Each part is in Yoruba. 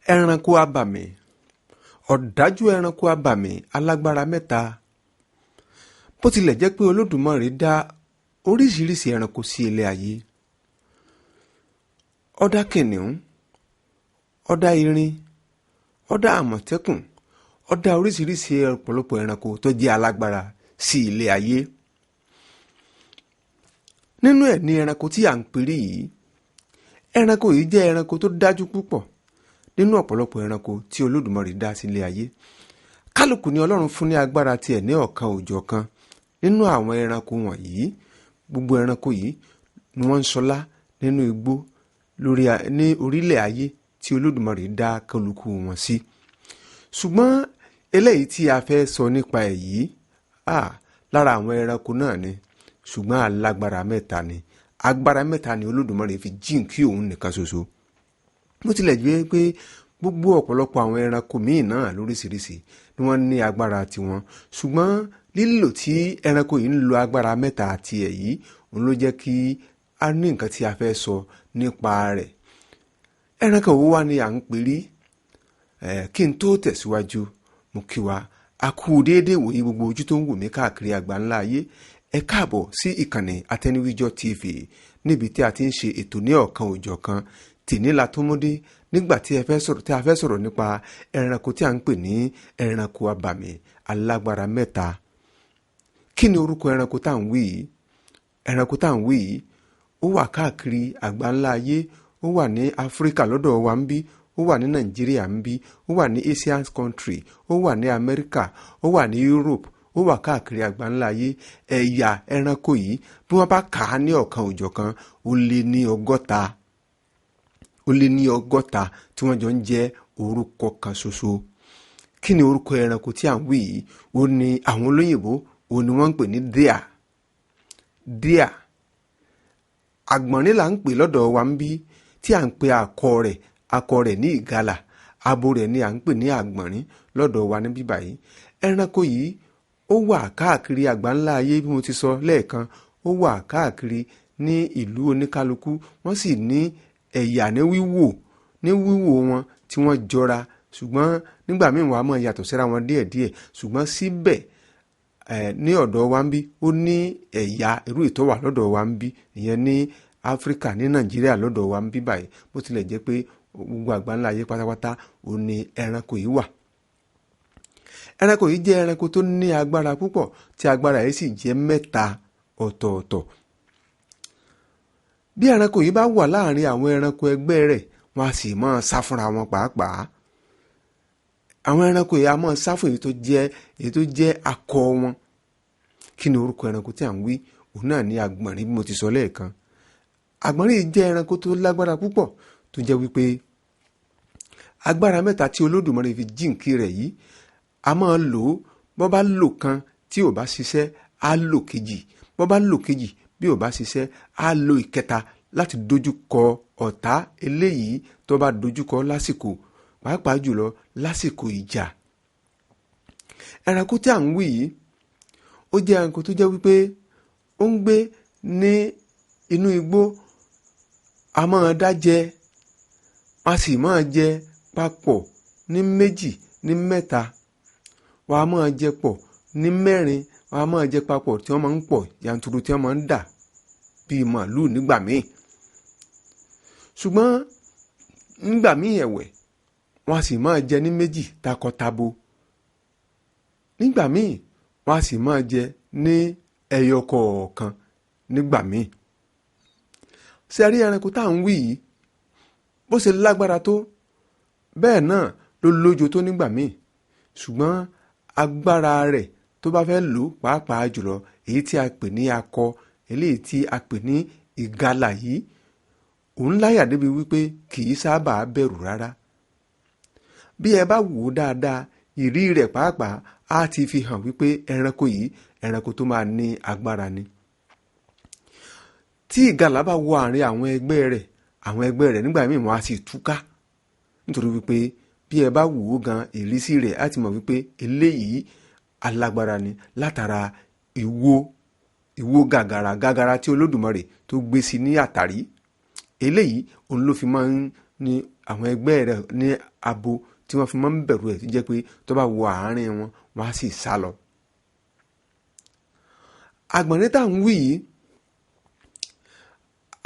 Ẹranko abàmì, ọ̀dájú ẹranko abàmì alágbára mẹ́ta. Bó tilẹ̀ jẹ́ pé Olódùmarè dá oríṣiríṣi ẹranko sí ilé ayé, ó dá kìnìún, ó dá erin, ó dá àmọ̀tẹ́kùn, ó dá oríṣiríṣi ọ̀pọ̀lọpọ̀ ẹranko tó jẹ́ alágbára sí ilé ayé. Nínú ẹ̀ ní ẹranko tí à ń perí yìí. Ẹranko yìí jẹ́ ẹranko tó dájú púpọ̀ nínú ọ̀pọ̀lọpọ̀ ẹranko tí Olódùmarè dá sí ilé ayé. Kálukú ni Ọlọ́run fún ní agbára tiẹ̀ ní ọ̀kan òjọ̀kan nínú àwọn ẹranko wọ̀nyí. Gbogbo ẹranko yìí ni wọ́n ń ṣọlá nínú igbó lórí ní orílẹ̀ ayé tí Olódùmarè dá kálukú wọn sí. Ṣùgbọ́n eléyìí tí a fẹ́ sọ nípa ẹ̀ yìí, lára àwọn ẹranko náà ni, ṣùgbọ́n alágbára mẹ́ta ni. Agbára mẹ́ta ni Olódùmarè fi jíǹkí òun nìkan ṣoṣo. Bó tilẹ̀ jẹ́ pé gbogbo ọ̀pọ̀lọpọ̀ àwọn ẹranko míì náà lóríṣiríṣi ni wọ́n ní agbára tiwọn, ṣùgbọ́n lílò tí ẹranko yìí ń lo agbára mẹ́ta tiẹ̀ yìí, òun ló jẹ́ kí a ní nǹkan tí a fẹ́ sọ nípa rẹ̀. Ẹranko wo wá ni à ń perí? Kí n tó tẹ̀síwájú, mo kí wa a kú déédéé wòye gbogbo ojú tó ń wò mí káàkiri àgbáńlá ayé. Ẹ káàbọ̀ sí ìkànnì Atẹniwíjọ TV níbi tí a ti ń ṣe ètò ní ọ̀kan òjọ̀kan. Tèní la tó múdé nígbà tí a fẹ́ sọ̀rọ̀ nípa ẹranko tí a ń pè ní ẹranko abàmì alágbára mẹ́ta. Kí ni orúkọ ẹranko tá à ń wí yìí? Ẹranko tá à ń wí yìí ó wà káàkiri àgbáńlá ayé, ó wà ní Áfíríkà lọ́dọ̀ wa ń bí, ó wà ní Nàìjíríà ń bí, ó wà ní Asian country, ó wà ní Amẹ́ríkà, ó wà ní Europe, ó wà káàkiri àgbáńlá ayé. Ẹ̀yà ẹranko yìí bí wọ́n bá kà á ní ọ̀kan òjọ̀kan, ó lé ní ọgọ́ta. Ó lé ní ọgọ́ta tí wọ́n jọ ń jẹ́ orúkọ kan ṣoṣo. Kí ni orúkọ ẹranko tí à ń wí yìí? Ó ní àwọn olóyìnbó, ó ní wọ́n ń pè ní deer. Deer. Àgbọ̀nrín là ń pè lọ́dọ̀ wa ń bí, tí à ń pè akọ rẹ̀ ní ìgalà, abo rẹ̀ ni à ń pè ní àgbọ̀nrín lọ́dọ̀ wa ní bíbáyìí. Ẹranko yìí ó wà káàkiri àgbáńlá ayé bí mo ti sọ lẹ́ẹ̀kan, ó wà káàkiri ní ìlú oníkálukú, wọ́n sì ní ẹ̀yà ní wíwò wọn tí wọ́n jọra, ṣùgbọ́n nígbà míì wọ́n á máa yàtọ̀ síra wọn díẹ̀díẹ̀, ṣùgbọ́n síbẹ̀ ní ọ̀dọ̀ wa ń bí ó ní ẹ̀yà irú ìtọ́wà lọ́dọ̀ wa ń bí, ìyẹn ní Áfíríkà ní Nàìjíríà lọ́dọ̀ wa ń bí báyìí. Bó tilẹ̀ jẹ́ pé gbogbo àgbáńlá ayé pátápátá ó ní ẹranko yìí wà. Ẹranko yìí jẹ́ ẹranko tó ní agbára púpọ̀, tí agbára yìí sì jẹ́ mẹ́ta ọ̀tọ̀ọ̀tọ̀. Bí ẹranko yìí bá wà láàrin àwọn ẹranko ẹgbẹ́ rẹ̀, wọ́n á sì máa sá fúnra wọn pàápàá. Àwọn ẹranko yìí á máa sá fún èyí tó jẹ́ akọ wọn. Kí ni orúkọ ẹranko tí à ń wí? Òun náà ní àgbọ̀nrín bí mo ti sọ lẹ́ẹ̀kan. Àgbọ̀nrín yìí jẹ́ ẹranko tó lágbára púpọ̀, tó jẹ́ wípé agbára mẹ́ta tí Olódùmarè fi jíǹkí rẹ̀ yìí, a máa lò ó. Bó bá lò kan tí ò bá ṣiṣẹ́, á lò kejì. Bó bá lò kejì bí ò bá ṣiṣẹ́, á lò ìkẹta láti dojúkọ ọ̀tá eléyìí tó bá dojúkọ lásìkò, pàápàá jùlọ lásìkò ìjà. Ẹranko tí à ń wí yìí, ó jẹ́ ẹranko tó jẹ́ wípé ó ń gbé ní inú igbó, a máa dá jẹ, a sì máa jẹ papọ̀ ní méjì ní mẹ́ta, wọ́n á máa jẹ pọ̀ ní mẹ́rin, wọ́n á máa jẹ papọ̀ tí wọ́n máa ń pọ̀ yanturu, tí wọ́n máa ń dà bíi màlúù nígbà míì. Ṣùgbọ́n nígbà míì ẹ̀wẹ̀, wọ́n á sì máa jẹ ní méjì takọtabo. Nígbà míì wọ́n á sì máa jẹ ní ẹyọ kọ̀ọ̀kan nígbà míì. Ṣé ẹ rí ẹranko tá à ń wí yìí? Bó ṣe lágbára tó, bẹ́ẹ̀ náà ló lójo tó nígbà míì. Ṣùgbọ́n agbára rẹ̀ tó bá fẹ́ lò pàápàá jùlọ, èyí tí a pè ní akọ, eléyìí tí a pè ní ìgalà yìí, òun láyà débi wípé kì í sábà bẹ̀rù rárá. Bí ẹ bá wò ó dáadáa, ìrí rẹ̀ pàápàá á ti fi hàn wípé ẹranko yìí ẹranko tó máa ní agbára ni. Tí ìgalà bá wọ àárín àwọn ẹgbẹ́ rẹ̀ nígbà míì wọ́n á sì túká, nítorí wípé bí ẹ bá wò ó gan, ìrísí rẹ̀ á ti mọ̀ wípé eléyìí alágbára ni látara ìwo gàgàrà gàgàrà tí Olódùmarè tó gbé sí ní àtàrí. Eléyìí òun ló fi máa ń Ni àwọn ẹgbẹ́ rẹ̀ ní abo tí wọ́n fi máa ń bẹ̀rù ẹ̀, tó jẹ́ pé tó bá wọ àárín wọn, wọ́n á sì sá lọ. Àgbọ̀nrín tá à ń wí yìí,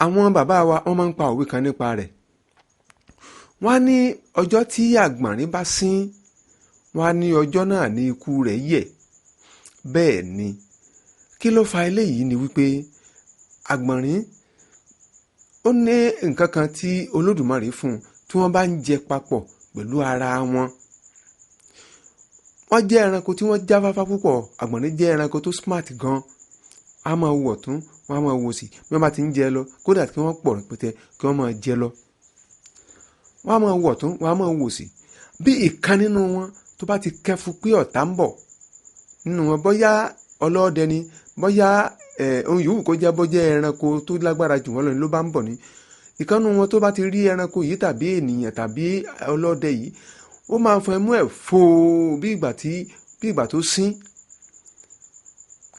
àwọn bàbá wa wọ́n máa ń pa òwe kan nípa rẹ̀. Wọ́n á ní ọjọ́ tí àgbọ̀nrín bá sín, wọ́n á ní ọjọ́ náà ní ikú rẹ̀ yẹ̀. Bẹ́ẹ̀ ni, kí ló fa eléyìí ni wípé àgbọ̀nrín ó ní nǹkan kan tí Olódùmarè fún un tí wọ́n bá ń jẹ papọ̀ pẹ̀lú ara wọn. Wọ́n jẹ́ ẹranko tí wọ́n jáfáfá púpọ̀. Àgbọ̀nrín jẹ́ ẹranko tó smart gan. A máa wò ọ̀tún, wọ́n á máa wò òsì bí wọ́n bá ti ń jẹ lọ, kódà kí wọ́n pọ̀ rẹpẹtẹ kí wọ́n máa jẹ lọ. Wọ́n á máa wò ọ̀tún, wọ́n á máa wò òsì. Bí ìkan nínú wọn tó bá ti kẹ́fu pé ọ̀tá ń bọ̀ nínú wọn, bóyá ọlọ́dẹ ni, bóyá ohun yòówù kó jẹ́, bóyá ẹranko tó lágbára jù wọ́n lọ ni ló bá ń bọ̀ ni. Ìkan nínú wọn tó bá ti rí ẹranko yìí tàbí ènìyàn tàbí ọlọ́dẹ yìí, ó máa fọn ẹmú ẹ̀ fòó bí ìgbà tó sín.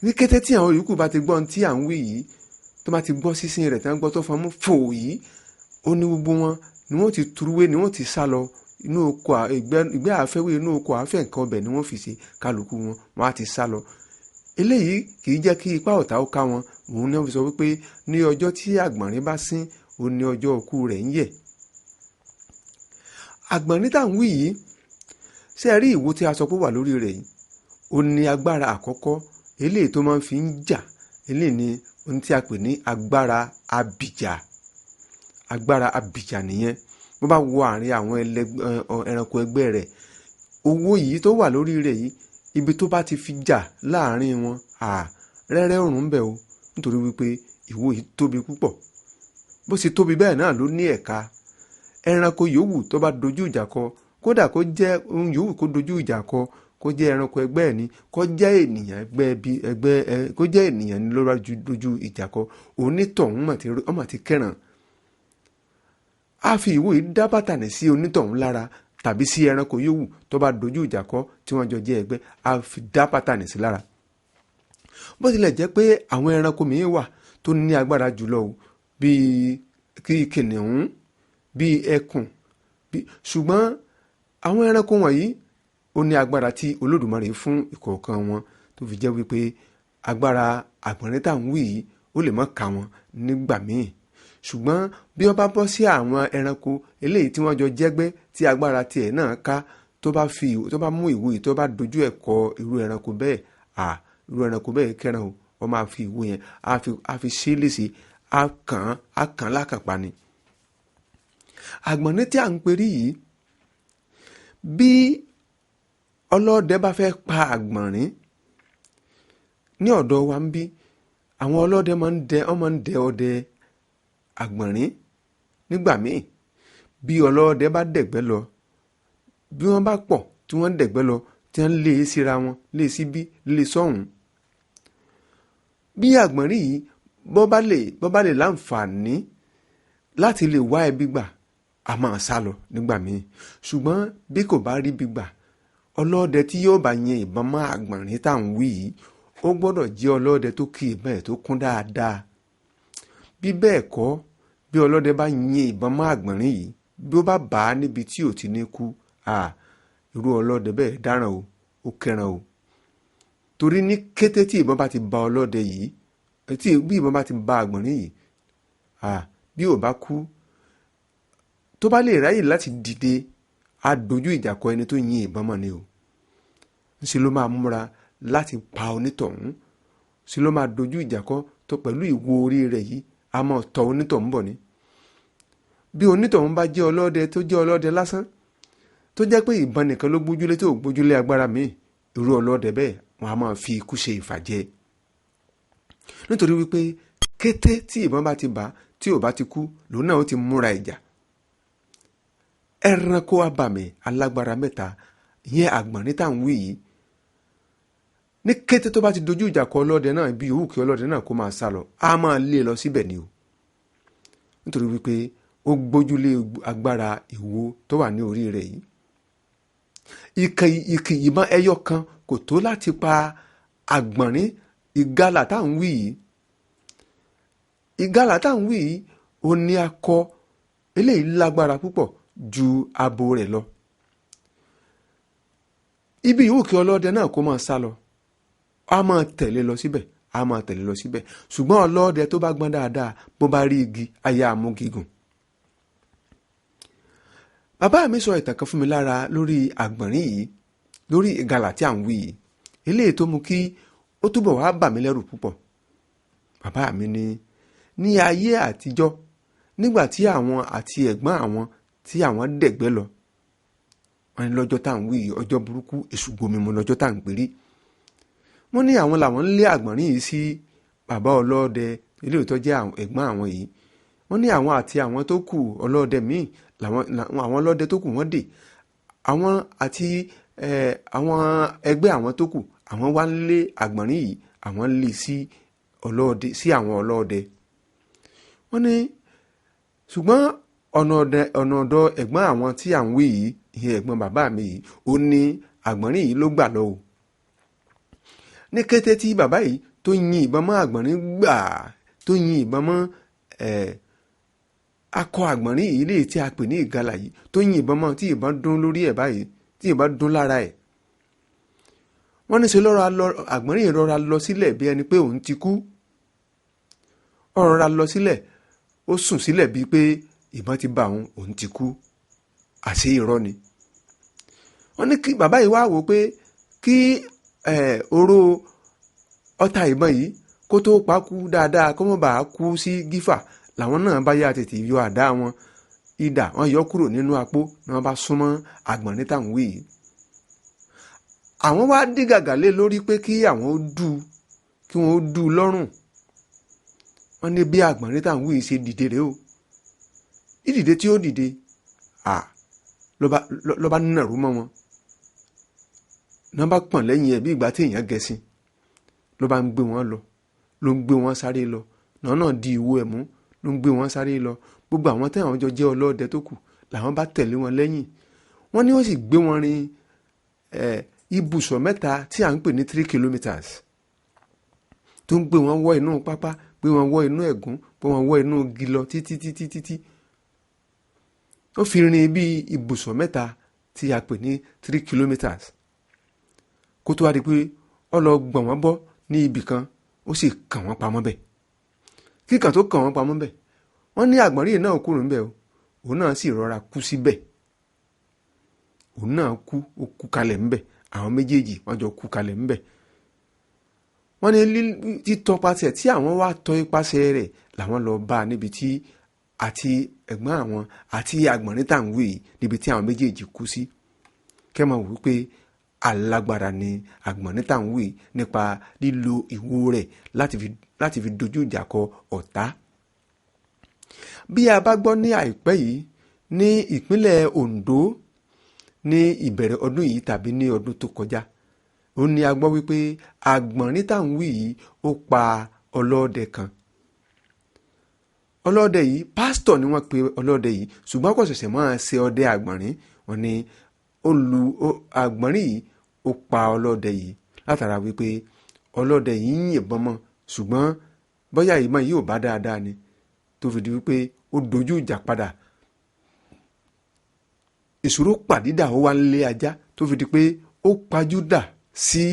Ní kété tí àwọn yòókù bá ti gbọ́ ohun tí à ń wí yìí, tó bá ti gbọ́ sísín rẹ̀ tí wọ́n gbọ́ tó fọn ẹmú fòó yìí, ó ní gbogbo wọn ni wọ́n ti turúwé, ni wọ́n ti sá lọ inú oko ìgbẹ́ àfẹ́wé, inú oko àfẹ́ nǹkan ọbẹ̀ ni wọ́n fi ṣe kálukú wọn, wọ́n á ti sá lọ. Eléyìí kì í jẹ́ kí ipá ọ̀tá ó ká wọn. Òun náà fi sọ wípé ní ọjọ́ tí àgbọ̀nrín bá sín, ó ní ọjọ́ òkú rẹ̀ ń yẹ̀. Àgbọ̀nrín tá à ń wí yìí, ṣé ẹ rí ìwo tí a sọ pé ó wà lórí rẹ̀ yìí? Ó ní agbára àkọ́kọ́, eléyìí tó máa ń fi ń jà, eléyìí ni ohun tí a pè ní agbára abìjà. Agbára abìjà nìyẹn. Bó bá wọ àárín àwọn ẹranko ẹgbẹ́ rẹ̀, owó yìí tó wà lórí rẹ̀ yìí, ibi tó bá ti fi jà láàárín wọn, rẹ́rẹ́ òrùn ń bẹ o, nítorí wípé ìwo yìí tóbi púpọ̀. Bó ṣe tóbi bẹ́ẹ̀ náà ló ní ẹ̀ka. Ẹranko yòówù tó bá dojú ìjà kọ, kódà kó jẹ́ ohun yòówù kó dojú ìjà kọ, kó jẹ́ ẹranko ẹgbẹ́ ẹ̀ ni, kó jẹ́ ènìyàn ẹgbẹ́ bí ẹgbẹ́ ẹ, kó jẹ́ ènìyàn ni ló bá dojú ìjà kọ, onítọ̀hún mà ti kẹ́ràn. A fi ìwo yìí dá bàtànì sí onítọ̀hún lára tàbí sí ẹranko yòówù tó bá dojú ìjà kọ tí wọ́n jọ jẹ́ ẹgbẹ́, a fi dá bàtànì sí lára. Bó tilẹ̀ jẹ́ pé àwọn ẹranko mìíràn wà tó ní agbára jùlọ o, bíi kìnìún, bíi ẹkùn, ṣùgbọ́n àwọn ẹranko wọ̀nyí ó ní agbára tí Olódùmarè fún ìkọ̀ọ̀kan wọn, tó fi jẹ́ wípé agbára àgbọ̀nrín tá à ń wí yìí ó lè má ká wọn nígbà míì. Ṣùgbọ́n bí wọ́n bá bọ́ sí àwọn ẹranko eléyìí tí wọ́n jọ jẹ́gbẹ́ tí agbára tiẹ̀ náà ká, tó bá mú ìwo yìí tó bá dojú ẹ̀ kọ irú ẹranko bẹ́ẹ̀, irú ẹranko bẹ́ẹ̀ kẹ́ran o, wọ́n máa fi ìwo yẹn á fi ṣe é léṣe, á kàn lákàpá ni. Àgbọ̀nrín tí à ń perí yìí, bí ọlọ́dẹ bá fẹ́ pa àgbọ̀nrín ní ọ̀dọ̀ wa ń bí, àwọn ọlọ́dẹ máa ń dẹ ọdẹ àgbọ̀nrín nígbà míì. Bí ọlọ́dẹ bá dẹ̀gbẹ́ lọ, bí wọ́n bá pọ̀ tí wọ́n dẹ̀gbẹ́ lọ, tí wọ́n lé e síra wọn, lé e síbí, lé e sọ́hùn. Bí àgbọ̀nrín yìí bó bá lè láǹfààní láti lè wá ẹbí gbà, a máa sá lọ nígbà míì. Ṣùgbọ́n bí kò bá rí bí gbà, ọlọ́dẹ tí yóò bá yin ìbọn mọ́ àgbọ̀nrín tá à ń wí yìí, ó gbọ́dọ̀ jẹ́ ọlọ́dẹ tó kí ìbọn ẹ̀ tó kún dáadáa. Bí bẹ́ẹ̀ kọ́, bí ọlọ́dẹ bá yin ìbọn mọ́ àgbọ̀nrín yìí, bí ó bá bà á níbi tí ò ti ní kú, irú ọlọ́dẹ bẹ́ẹ̀ dáràn o, ó kẹran o. Torí ní kété tí ìbọn bá ti ba ọlọ́dẹ yìí, tí bí ìbọn bá ti ba àgbọ̀nrín yìí, bí ò bá kú, tó bá lè ráyè láti dìde, á dojú ìjà kọ ẹni tó yin ìbọn mọ́ ni o. Ńṣe ló máa múra láti pa onítọ̀hún, ṣe ló máa dojú ìjà kọ tó pẹ̀lú ìwo orí rẹ̀ yìí, a máa tọ onítọ̀hún bọ̀ ni. Bí onítọ̀hún bá jẹ́ ọlọ́dẹ tó jẹ́ ọlọ́dẹ lásán, tó jẹ́ pé ìbọn nìkan ló gbójúlé tó gbójúlé agbára míì, irú ọlọ́dẹ bẹ́ẹ̀ wọ́n á máa fi ikú ṣe ìfàjẹ. Nítorí wípé kété tí ìbọn bá ti bà tí ò bá ti kú, lòun náà ó ti múra ìjà. Ẹranko abàmì alágbára mẹ́ta, ìyẹn àgbọ̀nrín tá à ń wí yìí, ní kété tó bá ti dojú ìjà kọ ọlọ́dẹ náà, ibi yòówù kí ọlọ́dẹ náà kó máa sá lọ, á máa lé e lọ síbẹ̀ ni o. Nítorí wípé ó gbójúlé agbára ìwo tó wà ní orí rẹ̀ yìí. Ìkì ìbọn ẹyọ kan kò tó láti pa àgbọ̀nrín ìgalà tá à ń wí yìí. Ìgalà tá à ń wí yìí, ó ní akọ Eléyìí lágbára púpọ̀ ju abo rẹ̀ lọ. Ibi yòówù kí ọlọ́dẹ náà kó máa sá lọ, a máa tẹ̀lé lọ síbẹ̀, a máa tẹ̀lé lọ síbẹ̀. Ṣùgbọ́n ọlọ́dẹ tó bá gbọ́n dáadáa, bó bá rí igi, ayé àmúgígùn. Bàbá mi sọ ìtàn kan fún mi lára lórí àgbọ̀nrín yìí, lórí ìgalà tí à ń wí yìí, eléyìí tó mú kí ó túbọ̀ wá bà mí lẹ́rù púpọ̀. Bàbá mi ní ní ayé àtijọ́, nígbà tí àwọn àti ẹ̀gbọ́n àwọn tí àwọn dẹ̀gbẹ́ lọ, wọ́n ní lọ́jọ́ tá à ń wí yìí, ọjọ́ burúkú èṣù gbomi mu lọ́jọ́ tá à ń pèrí. Wọ́n ní àwọn làwọn ń lé àgbọ̀nrín yìí sí bàbá ọlọ́dẹ eléyìí tó jẹ́ ẹ̀gbọ́n àwọn yìí. Wọ́n ní àwọn àti àwọn tó kù ọlọ́dẹ míì làwọn àwọn ọlọ́dẹ tó kù wọ́n dè àwọn àti àwọn ẹgbẹ́ àwọn tó kù, àwọn wá ń lé àgbọ̀nrín yìí, àwọn ń lé sí ọlọ́dẹ, sí àwọn ọlọ́dẹ. Wọ́n ní ṣùgbọ́n ọ̀nà ọ̀dọ̀ ẹ̀gbọ́n àwọn tí à ń wí yìí, ìyẹn ẹ̀gbọ́n bàbá mi yìí, ó ní àgbọ̀nrín yìí ló gbà lọ o. Ní kété tí bàbá yìí tó yin ìbọn mọ́ àgbọ̀nrín gbà, tó yin ìbọn mọ́ akọ àgbọ̀nrín yìí léyìí tí a pè ní ìgalà yìí, tó yin ìbọn mọ́, tí ìbọn dún lórí ẹ̀ báyìí, tí ìbọn dún lára ẹ̀. Wọ́n ní ṣe lọ́ra lọ, àgbọ̀nrín yìí rọra lọ sílẹ̀ bí ẹni pé òun ti kú. Ó rọra lọ sílẹ̀, ó sùn sílẹ̀ bíi pé ìbọn ti bá òun, òun ti kú. Àṣé irọ́ ni. Wọ́n ní kí bàbá yìí wá wò pé kí oró ọta ìbọn yìí kó tó pa kú dáadáa, kó má bàa kú sí gífà, làwọn náà bá yá tètè yọ àdá wọn, idà wọn yọ kúrò nínú apó, ni wọ́n bá súnmọ́ àgbọ̀nrín tá à ń wí yìí. Àwọn wá dí gàgà lé lórí pé kí àwọn ó dú, kí wọ́n ó dú lọ́rùn. Wọ́n ní bí àgbọ̀nrín tá à ń wí yìí ṣe dìde rèé o. Dídìde tí ó dìde, ló bá nàró mọ́ wọn. Náà bá pọ̀n lẹ́yìn ẹ̀ bí ìgbà tí èèyàn gẹṣin, ló bá ń gbé wọn lọ, ló ń gbé wọn sáré lọ. Náà náà di ìwo ẹ̀ mú, ló ń gbé wọn sáré lọ. Gbogbo àwọn tí àwọn jọ jẹ́ ọlọ́dẹ tó kù làwọn bá tẹ̀lé wọn lẹ́yìn. Wọ́n ní ó sì gbé wọn rin ibùsọ̀ mẹ́ta tí à ń pè ní 3 kilometers, tó ń gbé wọn wọ inú pápá, gbé wọn wọ inú ẹ̀gún, gbé wọn wọ inú igi lọ títí títí títí. Ó fi rin bí ibùsọ̀ mẹ́ta tí a pè ní 3 kilometers, kó tó wá di pé ó lọ gbọ̀n wọ́n bọ́ ní ibì kan, ó sì kàn wọ́n pamọ́ bẹ̀. Kíkàn tó kàn wọ́n pamọ́ bẹ̀, wọ́n ní àgbọ̀nrín náà kúrò níbẹ̀ o, òun náà sì rọra kú síbẹ̀. Òun náà kú, ó kú kalẹ̀ ńbẹ̀. Àwọn méjèèjì wọ́n jọ kú kalẹ̀ ńbẹ̀. Wọ́n ní títọpasẹ̀ tí àwọn wá tọ ipasẹ̀ rẹ̀ làwọn lọ bá a níbi tí àti ẹ̀gbọ́n àwọn àti àgbọ̀nrín tá à ń wí yìí, níbi tí àwọn méjèèjì kú sí. Kẹ́ mọ̀ wípé alágbára ni àgbọ̀nrín tá à ń wí nípa lílo ìwo rẹ̀ láti fi dojú ìjà kọ ọ̀tá. Bí a bá gbọ́ ní àìpẹ́ yìí ní ìpínlẹ̀ Ondo ní ìbẹ̀rẹ̀ ọdún yìí tàbí ní ọdún tó kọjá, ó ní a gbọ́ wípé àgbọ̀nrín tá à ń wí yìí ó pa ọlọ́dẹ kan. Ọlọ́dẹ yìí, pásítọ̀ ni wọ́n pe ọlọ́dẹ yìí, ṣùgbọ́n kò ṣẹ̀ṣẹ̀ máa ṣe ọdẹ àgbọ̀nrín. Wọ́n ní ó lu àgbọ̀nrín yìí, ó pa ọlọ́dẹ yìí látara wípé ọlọ́dẹ yìí ń yìnbọn mọ́, ṣùgbọ́n bóyá ìbọn yìí ò bá dáadáa ni, tó fi di wípé ó dojú ìjà padà. Ìṣòro pàdídà, ó wá ń lé ajá, tó fi di pé ó pajúdà sí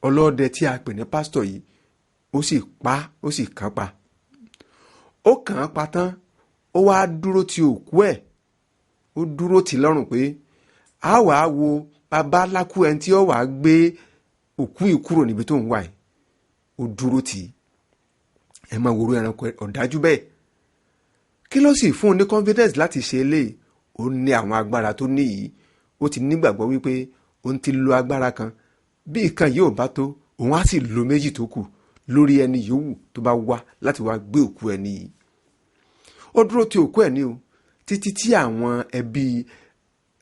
ọlọ́dẹ tí a pè ní pásítọ̀ yìí, ó sì pa, ó sì kàn pa. Ó kàn án pa tán, ó wá dúró ti òkú ẹ̀, ó dúró tì lọ́rùn pé a wàá wo bàbá lákú ẹni tí ó wàá gbé òkú yìí kúrò níbi tó ń wà yìí. Ó dúró tì í. Ẹ máa wòrú ẹranko ọ̀dájú bẹ́ẹ̀. Kí ló sì fún un ní confidence láti ṣe eléyìí? Ó ní àwọn agbára tó ní yìí. Ó ti nígbàgbọ́ wípé òun ti lo agbára kan, bí ìkan yìí ò bá tó, òun á sì lo méjì tó kù lórí ẹni yòówù tó bá wá láti wá gbé òkú ẹni yìí. Ó dúró ti òkú ẹ̀ ní o, títí tí àwọn ẹbí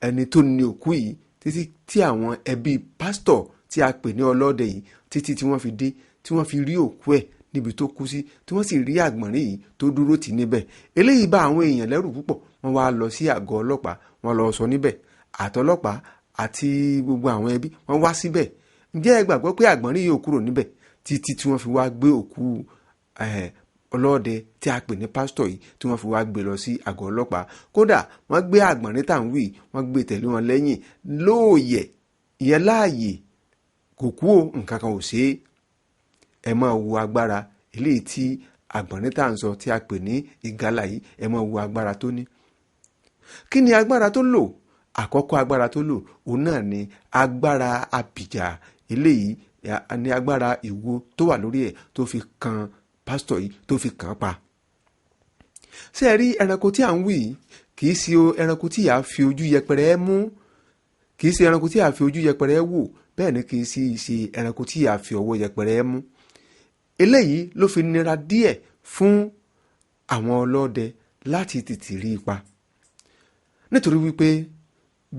ẹni tó ní òkú yìí, títí tí àwọn ẹbí pásítọ̀ tí a pè ní ọlọ́dẹ yìí, títí tí wọ́n fi dé, tí wọ́n fi rí òkú ẹ̀ níbi tó kú sí, tí wọ́n sì rí àgbọ̀nrín yìí tó dúró tì níbẹ̀. Eléyìí bá àwọn èèyàn lẹ́rù púpọ̀. Wọ́n wá lọ sí àgọ́ ọlọ́pàá, wọ́n lọ sọ níbẹ̀. Àtọlọ́pàá àti gbogbo àwọn ẹbí wọ́n wá síbẹ̀. Ǹjẹ́ ẹ gbàgbọ́ pé àgbọ̀nrín yìí ò kúrò níbẹ̀ títí tí wọ́n fi wá gbé òkú ọlọ́dẹ tí a pè ní pásítọ̀ yìí tí wọ́n fi wá gbé lọ sí àgọ́ ọlọ́pàá. Kódà wọ́n gbé àgbọ̀nrín tá à ń wí, wọ́n gbé tẹ̀lé wọn lẹ́yìn lóòyẹ̀, ìyẹn láàyè kò kú o, nǹkan kan ò ṣe é. Ẹ máa wo agbára eléyìí tí àgbọ̀nrín tá à ń sọ tí a pè ní ìgalà yìí, ẹ máa wo agbára tó ní. Kí ni agbára tó lò? Àkọ́kọ́ agbára tó lò òun náà ni agbára abìjà, eléyìí ni agbára ìwo tó wà lórí ẹ̀ tó fi kan pásítọ̀ yìí, tó fi kàn án pa. Ṣé ẹ rí ẹranko tí à ń wí yìí, kì í ṣe ẹranko tí a fi ojú yẹpẹrẹ mú, kì í ṣe ẹranko tí a fi ojú yẹpẹrẹ wò, bẹ́ẹ̀ ni kì í sì ṣe ẹranko tí a fi ọwọ́ yẹpẹrẹ mú. Eléyìí ló fi nira díẹ̀ fún àwọn ọlọ́dẹ láti tètè rí i pa. Nítorí wípé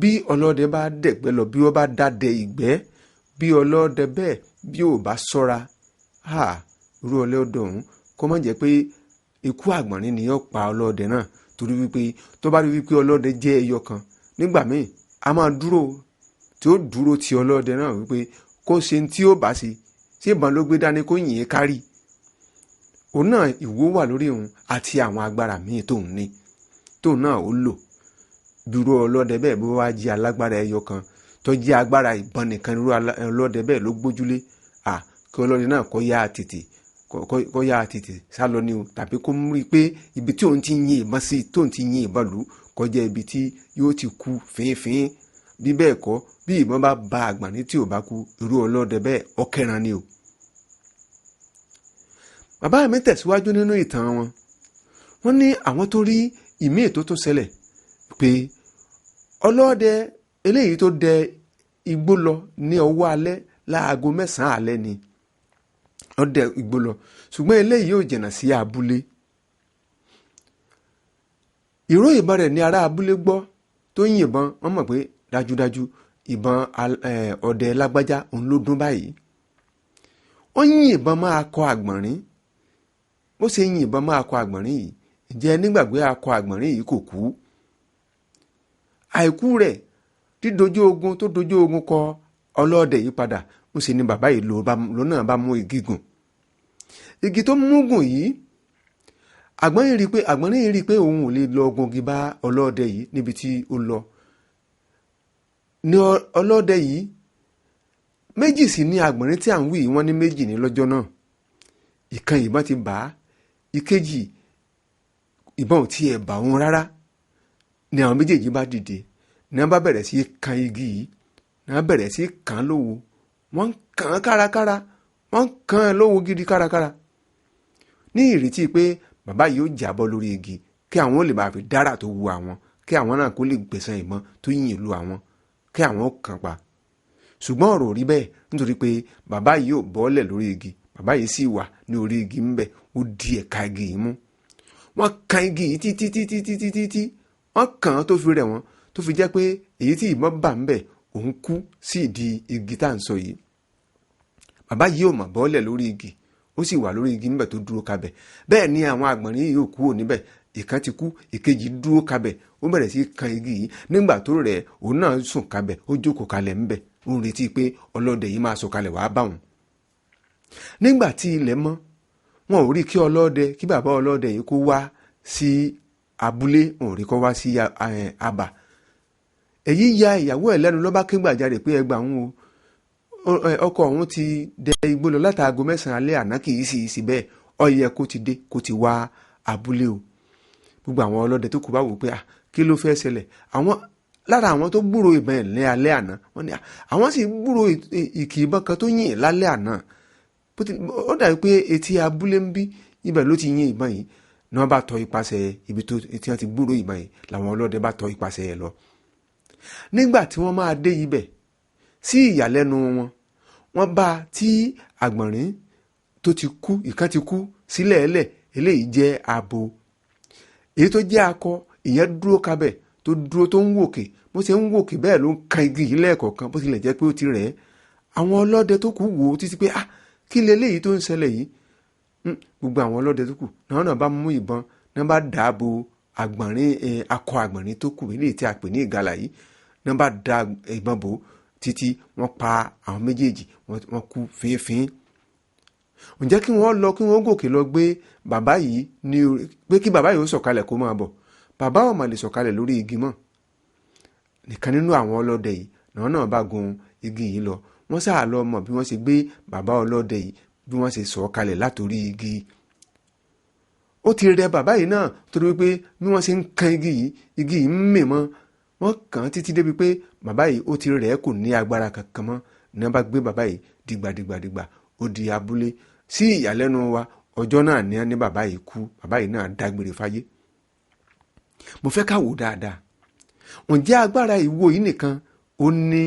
bí ọlọ́dẹ bá dẹ̀gbẹ́ lọ, bí ó bá dádẹ ìgbẹ́, bí ọlọ́dẹ bẹ́ẹ̀ bí ò bá ṣọ́ra, irú ọlọ́dẹ ọ̀hún kó má jẹ́ pé ikú àgbọ̀nrín ni yóò pa ọlọ́dẹ náà. Torí wípé tó bá rí wípé ọlọ́dẹ jẹ́ ẹyọ kan, nígbà míì a máa dúró tí ó dúró ti ọlọ́dẹ náà wípé kó ṣe tí ó bá ṣe, ṣé ìbọn ló gbé dání kó yìn ín kárí. Òun náà ìwó wà lórí òun àti àwọn agbára míì tóun ní, tóun náà ó lò. Dúró ọlọ́dẹ bẹ́ẹ̀ bó wá jí alágbára ẹyọ kan tó jẹ́ agbára ìbọn nìkan, irú ọlọ́dẹ bẹ́ẹ̀ ló gbójúlé. Kí ọlọ́dẹ náà kó yá tètè, kó yá tètè sá lọ ni o, tàbí kó mú rí pé ibi tí òun ti yin ìbọn sí, tóun ti yin ìbọn lù, kó jẹ́ ibi tí yóò ti kú fínfín. Bí bẹ́ẹ̀ kọ́, bí ìbọn bá ba àgbọ̀nrín tí ò bá kú, irú ọlọ́dẹ bẹ́ẹ̀ ọ̀kẹ́ran ni o. Bàbá mi tẹ̀síwájú nínú ìtàn wọn. Wọ́n ní àwọn tó rí ìmíì tó tó ṣẹlẹ̀ pé ọlọ́dẹ eléyìí tó dẹ igbó lọ ní ọwọ́ alẹ́ láago 9 alẹ́ ni ó dẹ igbó lọ, ṣùgbọ́n eléyìí ò jìnnà sí abúlé. Ìró ìbọn rẹ̀ ní ará abúlé gbọ́ tó ń yìnbọn, wọ́n mọ̀ pé dájúdájú ìbọn ọdẹ lágbájá òun ló dún báyìí. Ó yìn ìbọn máa kọ àgbọ̀nrín. Bó ṣe yìn ìbọn máa kọ àgbọ̀nrín yìí, ǹjẹ́ nígbàgbé akọ àgbọ̀nrín yìí kò kú? Àìkú rẹ̀ dídojú ogun tó dojú ogun kọ ọlọ́dẹ yìí padà, ń ṣe ni bàbá yìí ló náà bá mú igi gùn. Igi tó mú gùn yìí, àgbọ̀nrín yìí rí pé òun ò lè lọ gungi bá ọlọ́dẹ yìí níbi tí ó lọ. Ní ọlọ́dẹ yìí méjì sì ní àgbọ̀nrín tí à ń wí yìí, wọ́n ní méjì ní lọ́jọ́ náà. Ìkan ìbọn ti bà á, ìkejì ìbọn ò tiẹ̀ bà òun rárá. Ni àwọn méjèèjì bá dìde, ní wọ́n bá bẹ̀rẹ̀ sí í kan igi yìí, ní wọ́n bẹ̀rẹ̀ sí í kàn án lówó. Wọ́n ń kàn án kárakára, wọ́n ń kàn án lówó gidi kárakára. Ní ìrètí pé bàbá yìí ó jábọ́ lórí igi kí àwọn ó lè bá fi dára tó wu àwọn, kí àwọn náà kó lè gbẹ̀san ìbọn tó yìn lu àwọn, kí àwọn ó kàn pa. Ṣùgbọ́n ọ̀rọ̀ ò rí bẹ́ẹ̀, nítorí pé bàbá yìí ò bọ́lẹ̀ lórí igi, bàbá yìí sì wà ní orí igi ńbẹ̀, ó di ẹ̀ka igi yìí mú. Wọ́n kan igi yìí títí títí títí títí, wọ́n kàn án tó fi rẹ̀ wọ́n, tó fi jẹ́ pé èyí tí ìbọn bà ńbẹ̀ òun kú sí ìdí igi tá à ń sọ yìí. Bàbá yìí ò mọ̀ bọ́lẹ̀ lórí igi, ó sì wà lórí igi ńbẹ̀ tó dúró kabẹ̀. Bẹ́ẹ̀ ni àwọn àgbọ̀nrín yìí ò kúrò níbẹ̀, ìkan ti kú, ìkejì dúró kabẹ̀, ó bẹ̀rẹ̀ sí í kan igi yìí. Nígbà tó rẹ̀, òun náà sùn kabẹ̀, ó jókòó kalẹ̀ ńbẹ̀, ó ń retí pé ọlọ́dẹ yìí máa sọ̀kalẹ̀ wàá bá òun. Nígbà tí ilẹ̀ mọ́, wọn ò rí kí ọlọ́dẹ, kí bàbá ọlọ́dẹ yìí kó wá sí abúlé, wọn ò rí kó wá sí abà. Èyí ya ìyàwó ẹ̀ lẹ́nu ló bá ké gbàjarè pé ẹ gbà òun o, ọkọ òun ti dẹ igbó lọ látàgò 9 alẹ́ àná, kì í sì í sí bẹ́ẹ̀, ó yẹ kó ti dé, kó ti wá abúlé o. Gbogbo àwọn ọlọ́dẹ tó kù bá wò pé kí ló fẹ́ ṣẹlẹ̀. Àwọn lára àwọn tó gbúrò ìbọn ẹ̀ ní alẹ́ àná, wọ́n ní àwọn sì gbúrò ìkì ìbọn kan tó yìn lálẹ́ àná. Ó dàbí pé etí abúlé ń bí, ibẹ̀ ló ti yìn ìbọn yìí. Ní wọ́n bá tọ ipasẹ̀ ibi tó tí wọ́n ti gbúrò ìbọn yìí, làwọn ọlọ́dẹ bá tọ ipasẹ̀ ẹ̀ lọ. Nígbà tí wọ́n máa dé ibẹ̀, sí ìyàlẹ́nu wọn, wọ́n bá tí àgbọ̀nrín tó ti kú, ìkan ti kú sílẹ̀ ẹlẹ̀, eléyìí jẹ́ abo. Èyí tó jẹ́ akọ, ìyẹn dúró kabẹ̀, tó dúró tó ń wòkè, bó ṣe ń wòkè bẹ́ẹ̀ ló ń kan igi yìí lẹ́ẹ̀kọ̀ọ̀kan, bó tilẹ̀ jẹ́ pé ó ti rẹ̀ ẹ́. Àwọn ọlọ́dẹ tó kù wò ó títí pé kí leléyìí tó ń ṣẹlẹ̀ yìí. Gbogbo àwọn ọlọ́dẹ tó kù náà bá mú ìbọn, náà bá dààbò àgbọ̀nrín, akọ àgbọ̀nrín tó kù eléyìí tí a pè ní ìgalà yìí, náà bá da ìbọn bò títí wọ́n pa àwọn méjèèjì, wọ́n kú fínfín. Ǹjẹ́ kí wọ́n lọ, kí wọ́n gòkè lọ gbé bàbá yìí ní pé kí bàbá yìí ó sọ̀kalẹ̀ kó máa bọ̀. Bàbá ò mà lè sọ̀kalẹ̀ lórí igi mọ́. Nìkan nínú àwọn ọlọ́dẹ yìí náà bá gun igi yìí lọ. Wọ́n sáà lọ mọ̀ bí wọ́n ṣe gbé bàbá ọlọ́dẹ yìí, bí wọ́n ṣe sọ̀ kalẹ̀ látòrí igi. Ó ti rẹ bàbá yìí náà torí wípé bí wọ́n ṣe ń kan igi yìí, igi yìí ń mì mọ́. Wọ́n kàn án títí débi pé bàbá yìí ó ti rẹ̀, kò ní agbára kankan mọ́. Ní wọ́n bá gbé bàbá yìí dìgbàdìgbàdìgbà ó di abúlé. Sí ìyàlẹ́nu wa, ọjọ́ náà ní bàbá yìí kú. Bàbá yìí náà dágbére fáyé. Mo fẹ́ ká wò dáadáa. Ǹjẹ́ agbára ìwo yìí nìkan ó ní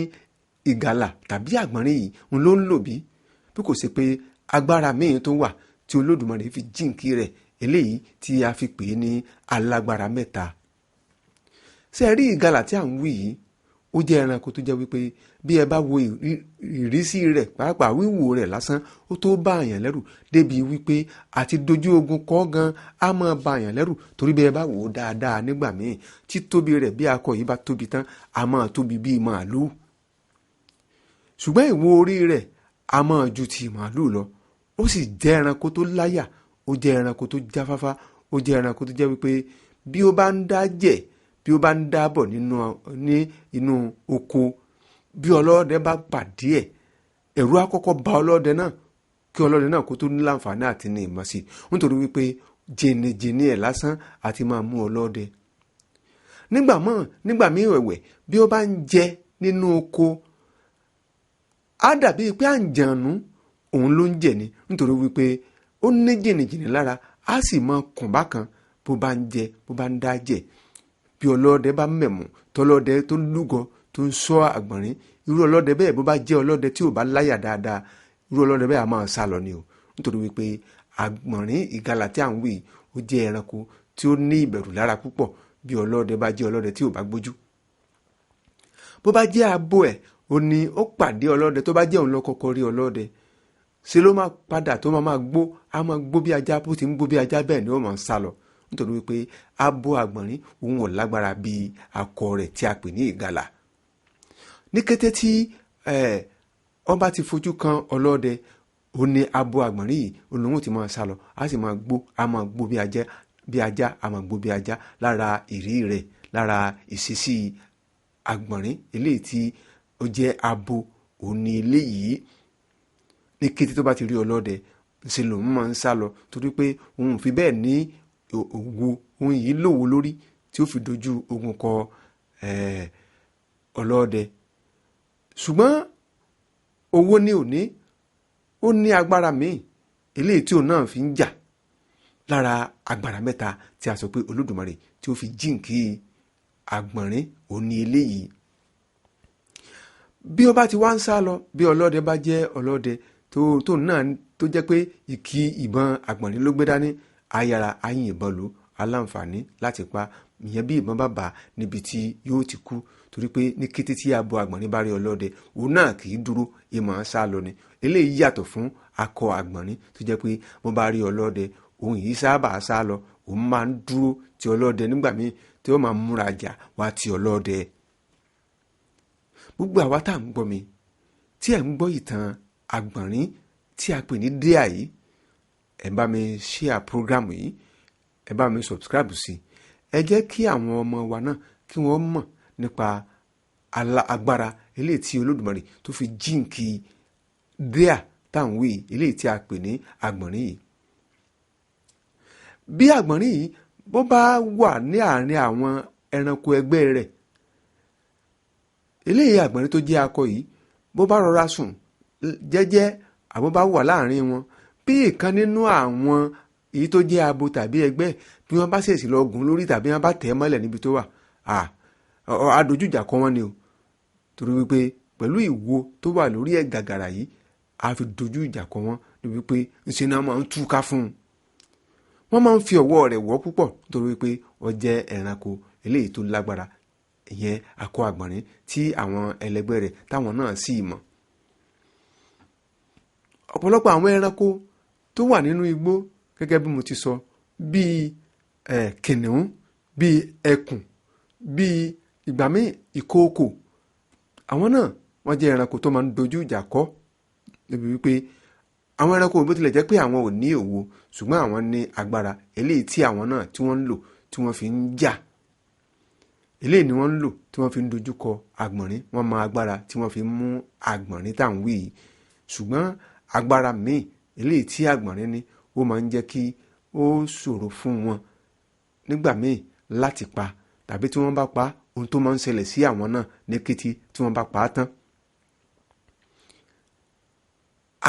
ìgalà tàbí àgbọ̀nrín yìí òun ló ń lò bí? Bí kò ṣe pé agbára míì tó wà tí Olódùmarè fi jíǹkí rẹ̀, eléyìí tí a fi pè é ní alágbára mẹ́ta. Ṣé ẹ rí ìgalà tí à ń wí yìí? Ó jẹ́ ẹranko tó jẹ́ wípé bí ẹ bá wo ìrísí rẹ̀, pàápàá wíwò rẹ̀ lásán, ó tó bá àyàn lẹ́rù débi wípé àti dojú ogun kọ́ gan á máa bá àyàn lẹ́rù, torí bí ẹ bá wò ó dáadáa nígbà míì, títóbi rẹ̀ bí akọ yìí bá tóbi tán, á máa tóbi bíi màálùú. Ṣùgbọ́n ìwo orí rẹ̀ á máa ju ti màálùú lọ. Ó sì jẹ́ ẹranko tó láyà, ó jẹ́ ẹranko tó jáfáfá, ó jẹ́ ẹranko tó jẹ́ wípé bí ó bá ń dá jẹ̀, bí ó bá ń dábọ̀ ní inú oko, bí ọlọ́dẹ bá pàdé ẹ̀, ẹ̀rù á kọ́kọ́ ba ọlọ́dẹ náà kí ọlọ́dẹ náà kó tó ní láǹfààní àti ní ìmọ̀ sí i, nítorí wípé jìnnìjìnnì ẹ̀ lásán àti máa mú ọlọ́dẹ. Nígbà míì ẹ̀wẹ̀, bí ó bá ń jẹ nínú oko, á dàbí pé àǹjànú òun ló ń jẹ ni, nítorí wípé ó ní jìnnìjìnnì lára, á sì máa kùn bákan bó bá ń jẹ, bó bá ń dá jẹ. Bí ọlọ́dẹ bá mẹ̀mú tọlọ́dẹ tó lúgọ tó ń sọ àgbọ̀nrín, irú ọlọ́dẹ bẹ́ẹ̀ bó bá jẹ́ ọlọ́dẹ tí ò bá láyà dáadáa, irú ọlọ́dẹ bẹ́ẹ̀ á máa sá lọ ni o. Nítorí wípé àgbọ̀nrín ìgalà tí à ń wí ó jẹ́ ẹranko tí ó ní ìbẹ̀rù lára púpọ̀ bí ọlọ́dẹ bá jẹ́ ọlọ́dẹ tí ò bá gbójú. Bó bá jẹ́ abo ẹ̀, ó ní ó pàdé ọlọ́dẹ, tó bá jẹ́ òun ló kọ́kọ́ rí ọlọ́dẹ, ṣe ló máa padà tó máa gbó, á máa gbó bí ajá, bó ti ń gbó bí ajá bẹ́ẹ̀ ni ó máa sá lọ. Nítorí wípé abo àgbọ̀nrín òun ò lágbára bí akọ rẹ̀ tí a pè ní ìgalà. Ní kété tí wọ́n bá ti fojú kan ọlọ́dẹ, ó ní abo àgbọ̀nrín yìí òun ti máa sá lọ, á sì máa gbó, á máa gbó bí ajá, bí ajá, á máa gbó bí ajá lára ìrí rẹ̀, lára ìṣesí àgbọ̀nrín eléyìí tí ó jẹ́ abo òun ní eléyìí. Ní kété tó bá ti rí ọlọ́dẹ, ṣe lòun máa ń sá lọ, torí pé òun fi bẹ́ẹ̀ ní òwò, òun yìí lòwò lórí tí ó fi dojú ogun kọ ọlọ́dẹ. Ṣùgbọ́n owó ní òní, ó ní agbára míì eléyìí tí òun náà fi ń jà lára agbára mẹ́ta tí a sọ pé Olódùmarè tí ó fi jíǹkí àgbọ̀nrín òun ní eléyìí. Bí ó bá ti wá ń sá lọ, bí ọlọ́dẹ bá jẹ́ ọlọ́dẹ tó náà tó jẹ́ pé ìkí ìbọn àgbọ̀nrín ló gbé dání, ayára ayin ìbọn lò aláǹfààní láti pa ìyẹn bí ìbọn bá bà níbi tí yóò ti kú, torí pé ní kété tí abo àgbọ̀nrín bá rí ọlọ́dẹ, òun náà kì í dúró, ìmọ̀ ń sá lọ ni. Eléyìí yàtọ̀ fún akọ àgbọ̀nrín tó jẹ́ pé bó bá rí ọlọ́dẹ, òun yìí sábà sá lọ, òun máa ń dúró ti ọlọ́dẹ nígbà míì tí ó máa múra jà wá ti ọlọ́dẹ. Gbogbo àwa tá à ń gbọ́ mi, tí ẹ̀ ń gbọ́ ìtàn àgbọ̀nrín tí a pè ní díà yìí, ẹ bá mi share program yìí, ẹ bá mi subscribe sí, ẹ jẹ́ kí àwọn ọmọ wa náà kí wọ́n mọ̀ nípa agbára eléyìí tí Olódùmarè tó fi jíǹkí díà tá à ń wí, eléyìí tí a pè ní àgbọ̀nrín yìí. Bí àgbọ̀nrín yìí bó bá wà ní àárín àwọn ẹranko ẹgbẹ́ rẹ̀, eléyìí àgbọ̀nrín tó jẹ́ akọ yìí bó bá rọra sùn jẹ́jẹ́ àbó bá wà láàrin wọn, bí ìkan nínú àwọn èyí tó jẹ́ abo tàbí ẹgbẹ́ bí wọ́n bá ṣèṣì lọ gùn lórí tàbí wọ́n bá tẹ̀ ẹ́ mọ́lẹ̀ níbi tó wà, adójújà kọ́ wọ́n ni o. Torí wípé pẹ̀lú ìwo tó wà lórí ẹ̀ gàgàrà yìí, a fi dojú ìjà kọ wọ́n níbi pé ńṣe náà máa ń túká fún un. Wọ́n máa ń fi ọwọ́ rẹ̀ wọ́ púpọ̀ nítorí wípé ó jẹ́ ẹranko eléyìí tó lágbára, ìyẹn akọ àgbọ̀nrín tí àwọn ẹlẹgbẹ́ rẹ̀ táwọn náà sì mọ̀. Ọ̀pọ̀lọpọ̀ àwọn ẹranko tó wà nínú igbó gẹ́gẹ́ bí mo ti sọ, bíi kìnìún, bíi ẹkùn, bíi ìgbà míì ìkookò, àwọn náà wọ́n jẹ́ ẹranko tó máa ń dojú ìjà kọ níbi wípé Àwọn ẹranko bó tilẹ̀ jẹ́ pé àwọn ò ní òwò, ṣùgbọ́n àwọn ní agbára eléyìí tí àwọn náà tí wọ́n ń lò tí wọ́n fi ń jà. Eléyìí ni wọ́n ń lò tí wọ́n fi ń dojúkọ àgbọ̀nrín. Wọ́n mọ agbára tí wọ́n fi ń mú àgbọ̀nrín tá à ń wí yìí. Ṣùgbọ́n agbára míì eléyìí tí àgbọ̀nrín ní, ó máa ń jẹ́ kí ó ṣòro fún wọn nígbà míì láti pa, tàbí tí wọ́n bá pa, ohun tó máa ń ṣẹlẹ̀ sí àwọn náà ní kété tí wọ́n bá pa á tán.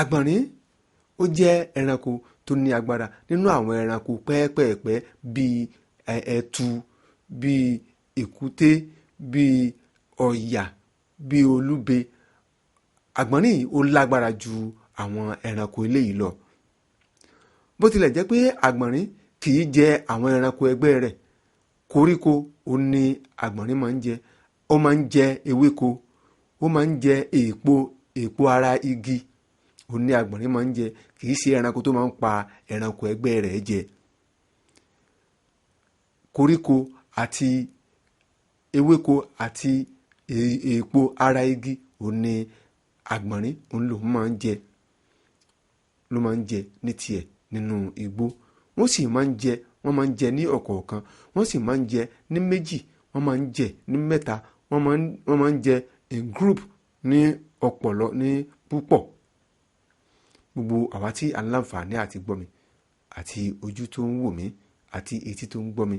Àgbọ̀nrín ó jẹ́ ẹranko tó ní agbára nínú àwọn ẹranko pẹ́ẹ́pẹ́ẹ̀pẹ́ bíi ẹtu, bíi èkúté, bíi ọ̀yà, bíi olúbe. Àgbọ̀nrín yìí ó lágbára ju àwọn ẹranko eléyìí lọ. Bó tilẹ̀ jẹ́ pé àgbọ̀nrín kì í jẹ àwọn ẹranko ẹgbẹ́ rẹ̀, koríko ó ní àgbọ̀nrín máa ń jẹ. Ó máa ń jẹ ewéko, ó máa ń jẹ èèpo ara igi ó ní àgbọ̀nrín máa ń jẹ. Kì í ṣe ẹranko tó máa ń pa ẹranko ẹgbẹ́ rẹ̀ jẹ. Koríko àti ewéko àti èèpo ara igi ó ní àgbọ̀nrín òun lòún máa ń jẹ, ló máa ń jẹ ní tiẹ̀ nínú igbó. Wọ́n sì máa ń jẹ, wọ́n máa ń jẹ ní ọ̀kọ̀ọ̀kan, wọ́n sì máa ń jẹ ní méjì, wọ́n máa ń jẹ ní mẹ́ta, wọ́n máa ń jẹ in group ní ọ̀pọ̀lọ ní púpọ̀. Gbogbo àwa tí à ń láǹfààní àti gbọ́ mi, àti ojú tó ń wò mí, àti etí tó ń gbọ́ mi,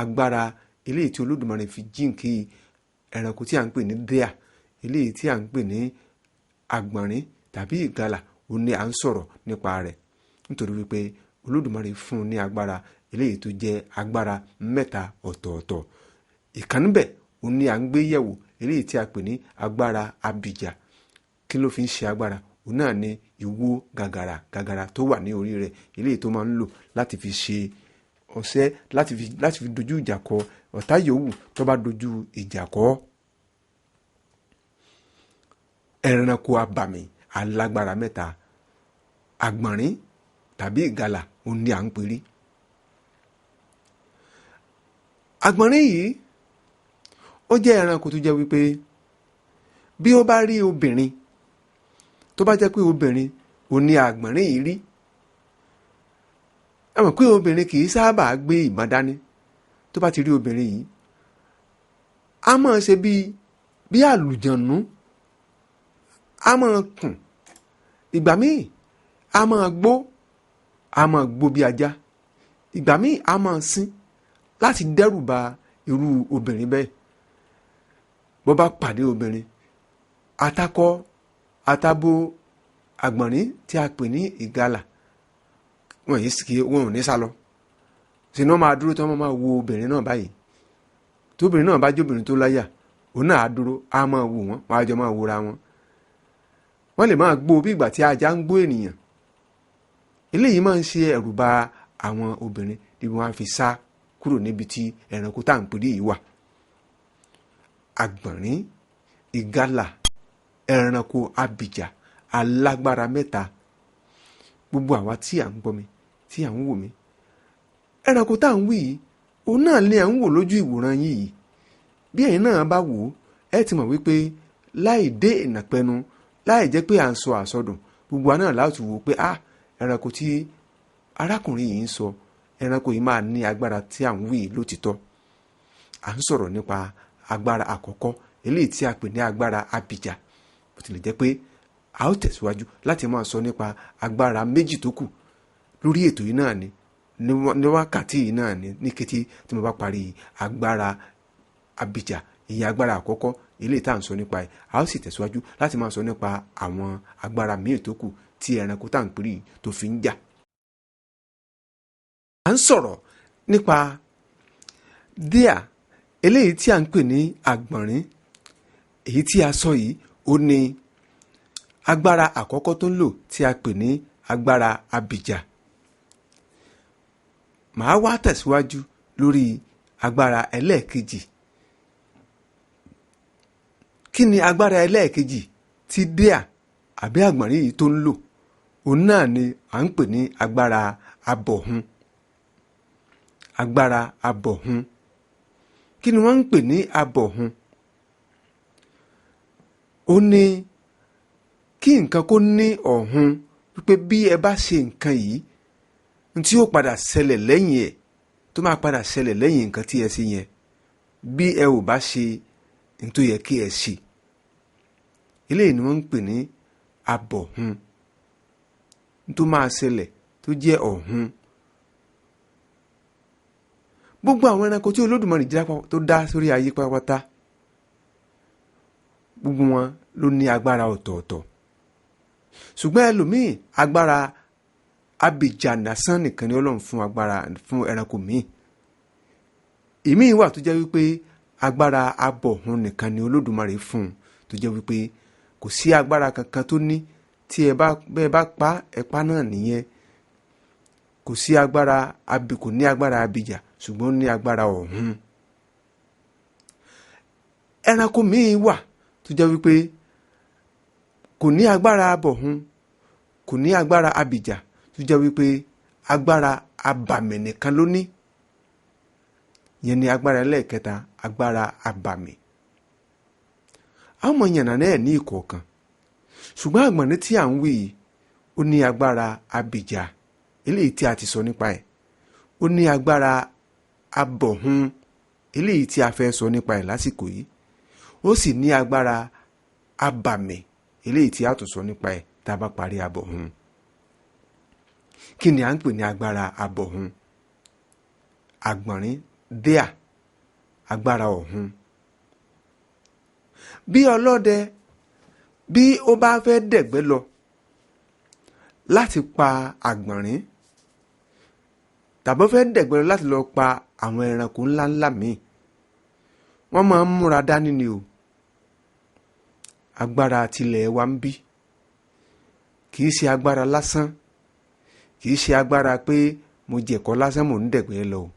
agbára eléyìí tí Olódùmarè fi jíǹkí ẹranko tí à ń pè ní deer, eléyìí tí à ń pè ní àgbọ̀nrín tàbí ìgalà, òun ni à ń sọ̀rọ̀ nípa rẹ̀. Nítorí wípé Olódùmarè fún un ní agbára eléyìí tó jẹ́ agbára mẹ́ta ọ̀tọ̀ọ̀tọ̀. Ìkan níbẹ̀ òun ni à ń gbé yẹ̀wò, eléyìí tí a pè ní agbára abìjà. Kí ló fi ń ṣe agbára? Òun náà ni ìwo gàgàrà gàgàrà tó wà ní orí rẹ̀, eléyìí tó máa ń lò láti fi ṣe ọṣẹ́, láti fi dojú ìjà kọ ọ̀tá yòówù tó bá dojú ìjà kọ. Ẹranko abàmì alágbára mẹ́ta, àgbọ̀nrín tàbí ìgalà òun ni à ń pè rí. Àgbọ̀nrín yìí ó jẹ́ ẹranko tó jẹ́ wípé bí ó bá rí obìnrin, tó bá jẹ́ pé obìnrin òun ni àgbọ̀nrín yìí rí, ẹ mọ̀ pé obìnrin kì í sábà gbé ìbọn dání. Tó bá ti rí obìnrin yìí, a máa ṣe bí àlùjọ̀nú, a máa kùn, ìgbà míì a máa gbó, a máa gbó bí ajá, ìgbà míì a máa sín láti dẹ́rù ba irú obìnrin bẹ́ẹ̀. Bó bá pàdé obìnrin, atakọ atabo àgbọ̀nrín tí a pè ní ìgalà, wọn ò ní sá lọ. Ṣe ni wọ́n máa dúró tí wọ́n máa wo obìnrin náà báyìí. Tóbìnrin náà bá jóbìnrin tó láyà, òun náà á dúró, á máa wò wọ́n, wọ́n á jọ máa wòra wọn. Wọ́n lè máa gbó bí ìgbà tí ajá ń gbó ènìyàn. Eléyìí máa ń ṣe ẹ̀rù ba àwọn obìnrin níbi wọ́n á fi sá kúrò níbi tí ẹranko tá à ń pè ní yìí wà. Àgbọ̀nrín, ìgalà, ẹranko abìjà alágbára mẹ́ta. Gbogbo àwa tí à ń gbọ́ mi, tí à ń wò mí, ẹranko tá à ń wí yìí, òun náà ni à ń wò lójú ìwòran yín yìí. Bí ẹ̀yin náà bá wò ó, ẹ ti mọ̀ wípé láì dé ìnàpẹnu, láì jẹ́ pé à ń sọ àsọdùn, gbogbo wa náà láti wò ó pé ẹranko tí arákùnrin yìí ń sọ, ẹranko yìí máa ní agbára tí à ń wí lótìtọ́. À ń sọ̀rọ̀ nípa agbára àkọ́kọ́, eléyìí tí a pè ní agbára abìjà. Bó tilẹ̀ jẹ́ pé a ó tẹ̀síwájú láti máa sọ nípa agbára méjì tó kù lórí ètò yìí náà ni, ní wákàtí yìí náà ni, ní kété tí mo bá parí agbára abìjà, ìyẹn agbára àkọ́kọ́ eléyìí tá à ń sọ nípa ẹ̀. A ó sì tẹ̀síwájú láti máa sọ nípa àwọn agbára míì tó kù tí ẹranko tá à ń pè yìí tó fi ń jà. À ń sọ̀rọ̀ nípa deer, eléyìí tí à ń pè ní àgbọ̀nrín. Èyí tí a sọ yìí ó ní agbára àkọ́kọ́ tó ń lò tí a pè ní agbára abìjà. Màá wá tẹ̀síwájú lórí agbára ẹlẹ́ẹ̀kejì. Kí ni agbára ẹlẹ́ẹ̀kejì tí deer àbí àgbọ̀nrín yìí tó ń lò? Òun náà ni à ń pè ní agbára abọ̀hun. Agbára abọ̀hun. Kí ni wọ́n ń pè ní abọ̀hun? Ó ní kí nǹkan kó ní ọ̀hun Wípé bí ẹ bá ṣe nǹkan yìí, n tí yóò padà ṣẹlẹ̀ lẹ́yìn ẹ̀, tó máa padà ṣẹlẹ̀ lẹ́yìn nǹkan tí ẹ ṣe yẹn, bí ẹ ò bá ṣe n tó yẹ kí ẹ ṣe. Eléyìí ni wọ́n ń pè ní abọ̀hun. N tó máa ṣẹlẹ̀ tó jẹ́ ọ̀hun. Gbogbo àwọn ẹranko tí Olódùmarè tó dá sórí ayé pátápátá, gbogbo wọn ló ní agbára ọ̀tọ̀ọ̀tọ̀. Ṣùgbọ́n ẹlòmíì, agbára abìjà lásán nìkan ni Ọlọ́run fún agbára fún ẹranko míì. Ìmíì wà tó jẹ́ wípé agbára abọ̀hun nìkan ni Olódùmarè fún un, tó jẹ́ wípé kò sí agbára kankan tó ní tí ẹ bá bẹ́ẹ̀ bá pa ẹ̀pá náà nìyẹn. Kò sí agbára abì, kò ní agbára abìjà, ṣùgbọ́n ó ní agbára ọ̀hun. Ẹranko míì wà tó jẹ́ wípé kò ní agbára abọ̀hun, kò ní agbára abìjà, tó jẹ́ wípé agbára abàmì nìkan ló ní. Ìyẹn ni agbára ẹlẹ́ẹ̀kẹta, agbára abàmì. A ó mọ yànnà náà ní ìkọ̀ọ̀kan. Ṣùgbọ́n àgbọ̀nrín tí à ń wí yìí, ó ní agbára abìjà, eléyìí tí a ti sọ nípa ẹ̀. Ó ní agbára abọ̀hun, eléyìí tí a fẹ́ sọ nípa ẹ̀ lásìkò yìí. Ó sì ní agbára abàmì, eléyìí tí a tún sọ nípa ẹ̀ tá a bá parí abọ̀hun. Kí ni à ń pè ní agbára abọ̀hun? Àgbọ̀nrín díà, agbára ọ̀hun. Bí ọlọ́dẹ, bí ó bá fẹ́ dẹ̀gbẹ́ lọ láti pa àgbọ̀nrín, tàbí ó fẹ́ dẹ̀gbẹ́ lọ láti lọ pa àwọn ẹranko ńláńlá míì, wọ́n máa ń múra dání ni o. Agbára tilẹ̀ wa ń bí. Kì í ṣe agbára lásán, kì í ṣe agbára pé mo jẹ̀kọ́ lásán mò ń dẹ̀gbẹ́ lọ o.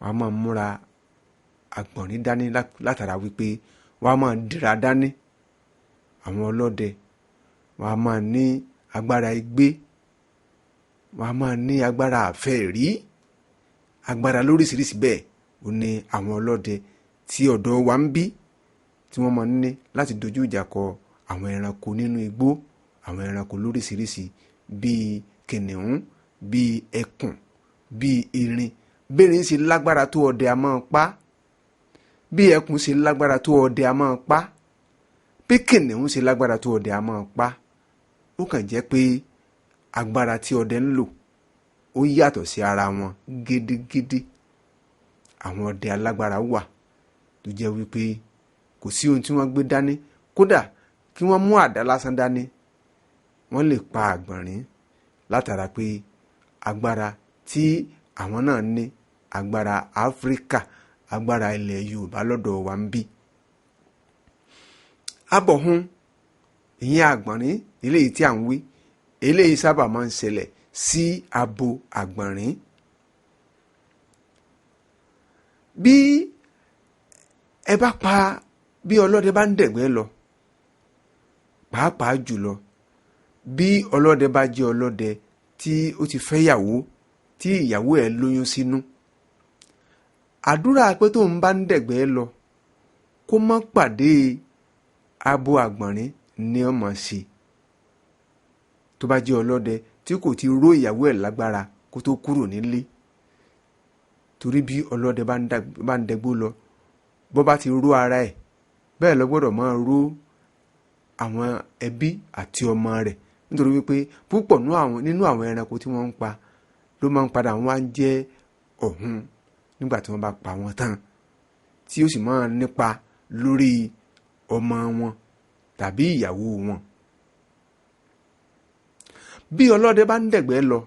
Wọ́n á máa múra àgbọ̀nrín dání látara wípé wọ́n á máa dira dání. Àwọn ọlọ́dẹ, wọ́n á máa ní agbára igbé, wọ́n á máa ní agbára àfẹ́ẹ̀rí, agbára lóríṣiríṣi bẹ́ẹ̀ ò ní àwọn ọlọ́dẹ tí ọ̀dọ̀ wa ń bí, tí wọ́n máa ń ní láti dojú ìjà kọ àwọn ẹranko nínú igbó, àwọn ẹranko lóríṣiríṣi bíi kìnìún, bíi ẹkùn, bíi erin. Bẹ́ẹ̀rin ṣe lágbára tó ọdẹ a máa pa, bí ẹkùn ṣe lágbára tó ọdẹ a máa pa, bí kìnìún ṣe lágbára tó ọdẹ a máa pa. Ó kàn jẹ́ pé agbára tí ọdẹ ń lò ó yàtọ̀ sí ara wọn gédégédé. Àwọn ọdẹ alágbára wà tó jẹ́ wípé kò sí ohun tí wọ́n gbé dání, kódà kí wọ́n mú àdá lásán dání, wọ́n lè pa àgbọ̀nrín látara pé agbára tí àwọn náà ní, agbára Áfíríkà, agbára ilẹ̀ Yorùbá lọ́dọ̀ wa ń bí. Abọ̀hun, ìyẹn àgbọ̀nrín, eléyìí tí à ń wí, eléyìí sábà máa ń ṣẹlẹ̀ sí abo àgbọ̀nrín. Bí ẹ bá pa, bí ọlọ́dẹ bá ń dẹ̀gbẹ́ lọ, pàápàá jùlọ bí ọlọ́dẹ bá jẹ́ ọlọ́dẹ tí ó ti fẹ́ ìyàwó, tí ìyàwó ẹ̀ lóyún sínú, àdúrà pé tóun bá ń dẹ̀gbẹ́ lọ kó má pàdé abo àgbọ̀nrín ni ó máa ṣe. Tó bá jẹ́ ọlọ́dẹ tí kò ti ró ìyàwó ẹ̀ lágbára kó tó kúrò nílé, torí bí ọlọ́dẹ bá ń dẹgbó lọ, bó bá ti ró ara ẹ̀, bẹ́ẹ̀ ló gbọ́dọ̀ máa ró àwọn ẹbí àti ọmọ rẹ̀, nítorí wípé púpọ̀ nínú àwọn ẹranko tí wọ́n ń pa ló máa ń padà wá ń jẹ́ ọ̀hun nígbà tí wọ́n bá pa wọ́n tán, tí ó sì máa ń nípa lórí ọmọ wọn tàbí ìyàwó wọn. Bí ọlọ́dẹ bá ń dẹ̀gbẹ́ lọ,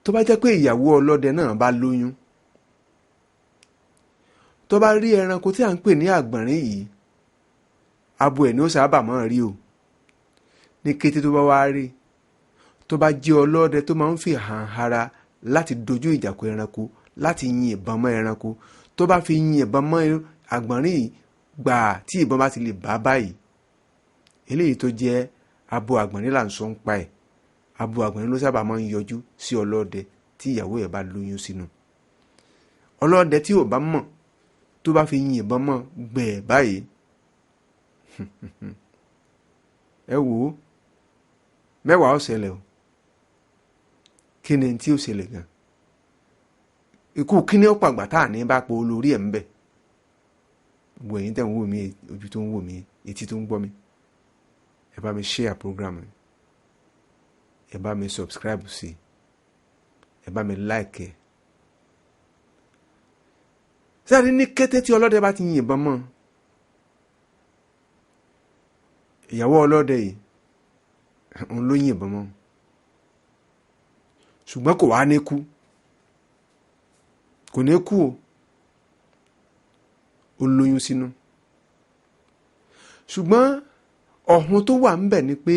tó bá jẹ́ pé ìyàwó ọlọ́dẹ náà bá lóyún, tó bá rí ẹranko tí à ń pè ní àgbọ̀nrín yìí, abo ẹ̀ ni ó sábà máa rí o. Ní kété tó bá wá rí, tó bá jẹ́ ọlọ́dẹ tó máa ń fi hàn ara láti dojú ìjà kọ ẹranko, láti yin ìbọn mọ́ ẹranko, tó bá fi yin ìbọn mọ́ àgbọ̀nrín yìí gbà tí ìbọn bá ti lè bá báyìí, eléyìí tó jẹ́ abo àgbọ̀nrín là ń sọ ń pa ẹ̀. Abo àgbọ̀nrín ló sábà máa ń yọjú sí ọlọ́dẹ tí ìyàwó ẹ̀ bá lóyún sínú. Ọlọ́dẹ tí ò bá mọ̀ tó bá fi yin ìbọn mọ́ gbẹ̀ báyìí, ẹ wò ó, Mẹ́wàá ó ṣẹlẹ̀ o. Kí ni tí ó ṣẹlẹ̀ gan? Ikú kíní ó pàgbà tá à ní bá po olórí ẹ̀ ń bẹ̀. Gbogbo ẹ̀yin tẹ̀ ń wò mí, ojú tó ń wò mí, etí tó ń gbọ́ mi, ẹ bá mi share program, ẹ bá mi subscribe sí, ẹ bá mi like ẹ. Sáré ní kété tí ọlọ́dẹ bá ti yìnbọn mọ́ ìyàwó ọlọ́dẹ yìí, òun ló yìnbọn mọ́, ṣùgbọ́n kò wá ní kú, kò ní kú o, ó lóyún sínú. Ṣùgbọ́n ọ̀hún tó wà ńbẹ̀ ni pé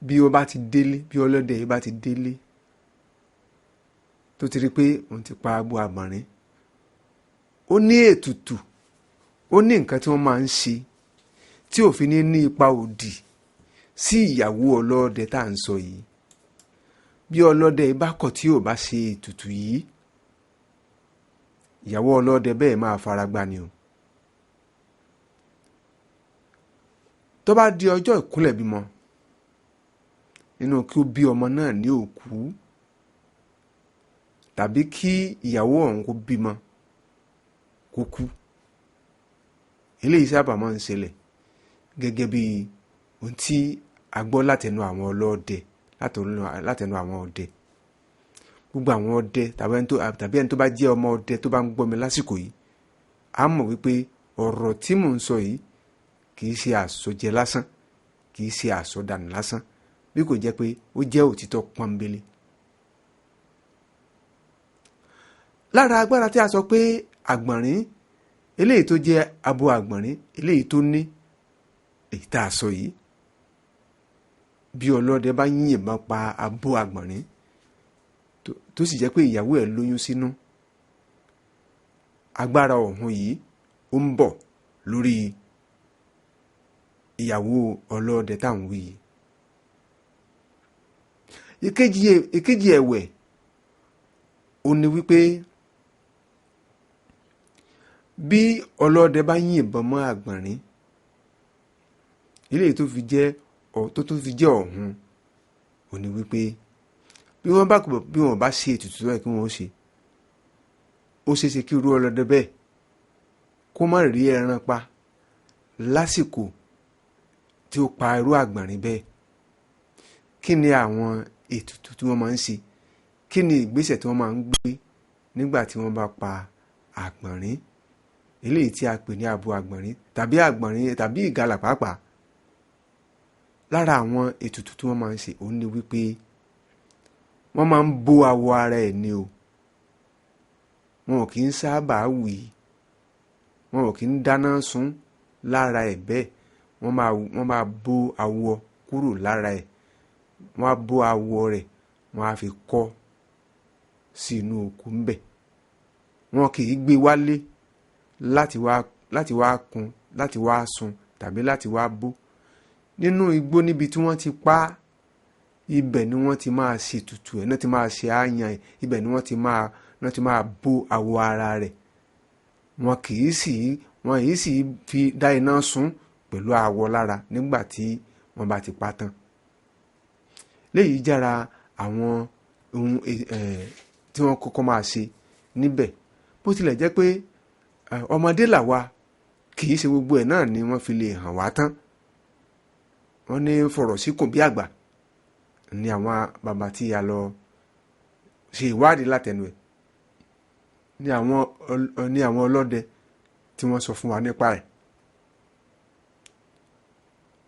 bí ó bá ti délé, bí ọlọ́dẹ yìí bá ti délé tó ti rí pé òun ti pa abo àgbọ̀nrín, ó ní ètùtù, ó ní nǹkan tí wọ́n máa ń ṣe tí òfin ní ní ipa òdì sí ìyàwó ọlọ́dẹ tá à ń sọ yìí. Bí ọlọ́dẹ bá kọ̀ tí ò bá ṣe ètùtù yìí, ìyàwó ọlọ́dẹ bẹ́ẹ̀ máa fara gbá ni o. Tó bá di ọjọ́ ìkúnlẹ̀ bímọ, nínú kí ó bí ọmọ náà ní òkú tàbí kí ìyàwó ọ̀hún kó bímọ kó kú. Eléyìí sábà máa ń ṣẹlẹ̀ gẹ́gẹ́ bí ohun tí a gbọ́ látẹnu àwọn ọlọ́dẹ, látẹnu àwọn ọdẹ. Gbogbo àwọn ọdẹ tàbí ẹni tó bá jẹ́ ọmọ ọdẹ tó bá ń gbọ́ mi lásìkò yìí, a mọ̀ wípé ọ̀rọ̀ tí mò ń sọ yìí kì í ṣe àsọjẹ lásán, kì í ṣe àsọdànù lásán, bí kò jẹ́ pé ó jẹ́ òtítọ́ pọ́nbélé. Lára agbára tí a sọ pé àgbọ̀nrín eléyìí tó jẹ́ abo àgbọ̀nrín eléyìí tó ní èyí tá a sọ yìí, bí ọlọ́dẹ bá yìnbọn pa abo àgbọ̀nrín tó sì jẹ́ pé ìyàwó ẹ̀ lóyún sínú, agbára ọ̀hún yìí ó ń bọ̀ lórí ìyàwó ọlọ́dẹ tá à ń wí yìí. Ìkejì ẹ̀wẹ̀ ó ní wípé bí ọlọ́dẹ bá yìnbọn mọ́ àgbọ̀nrín eléyìí tó fi jẹ́ tó fi jẹ́ ọ̀hún, ó ní wípé bí wọ́n bá ṣe ètùtù tó yẹ kí wọ́n ṣe, ó ṣeé ṣe kí irú ọlọ́dẹ bẹ́ẹ̀ kó má rí ẹran pa lásìkò tí ó pa irú àgbọ̀nrín bẹ́ẹ̀. Kí ni àwọn ètùtù tí wọ́n máa ń ṣe? Kí ni ìgbésẹ̀ tí wọ́n máa ń gbé nígbà tí wọ́n bá pa àgbọ̀nrín eléyìí tí a pè ní abo àgbọ̀nrín tàbí àgbọ̀nrín tàbí ìgalà pàápàá? Lára àwọn ètùtù tí wọ́n máa ń ṣe òun ni wípé wọ́n máa ń bó awọ ara ẹ̀ ni o. Wọn ò kì í sábà wì í, wọn ò kì í dáná sun lára ẹ̀ bẹ́ẹ̀. Wọ́n máa bó awọ kúrò lára ẹ̀, wọ́n á bó awọ rẹ̀, wọ́n á fi kọ́ sí inú oko ńbẹ̀. Wọn kì í gbé wálé láti wá kun, láti wá sun tàbí láti wá bó. Nínú igbó níbi tí wọ́n ti pa á, ibẹ̀ ni wọ́n ti máa ṣe ètùtù ẹ̀, náà ti máa ṣe àyàn ẹ̀, ibẹ̀ ni wọ́n ti máa bó awọ ara rẹ̀. Wọn kì í sì wọn yìí sì fi dá iná sun pẹ̀lú awọ lára nígbà tí wọ́n bá ti pa tán. Léyìí jára àwọn ohun tí wọ́n kọ́kọ́ máa ṣe níbẹ̀. Bó tilẹ̀ jẹ́ pé ọmọdé làwa, kì í ṣe gbogbo ẹ̀ náà ni wọ́n fi lè hàn wá tán. Wọ́n ní fọ̀rọ̀ síkùn bí àgbà ni àwọn bàbá tí a lọ ṣe ìwádìí látẹnu ẹ̀ ní àwọn ọlọ́dẹ tí wọ́n sọ fún wa nípa ẹ̀.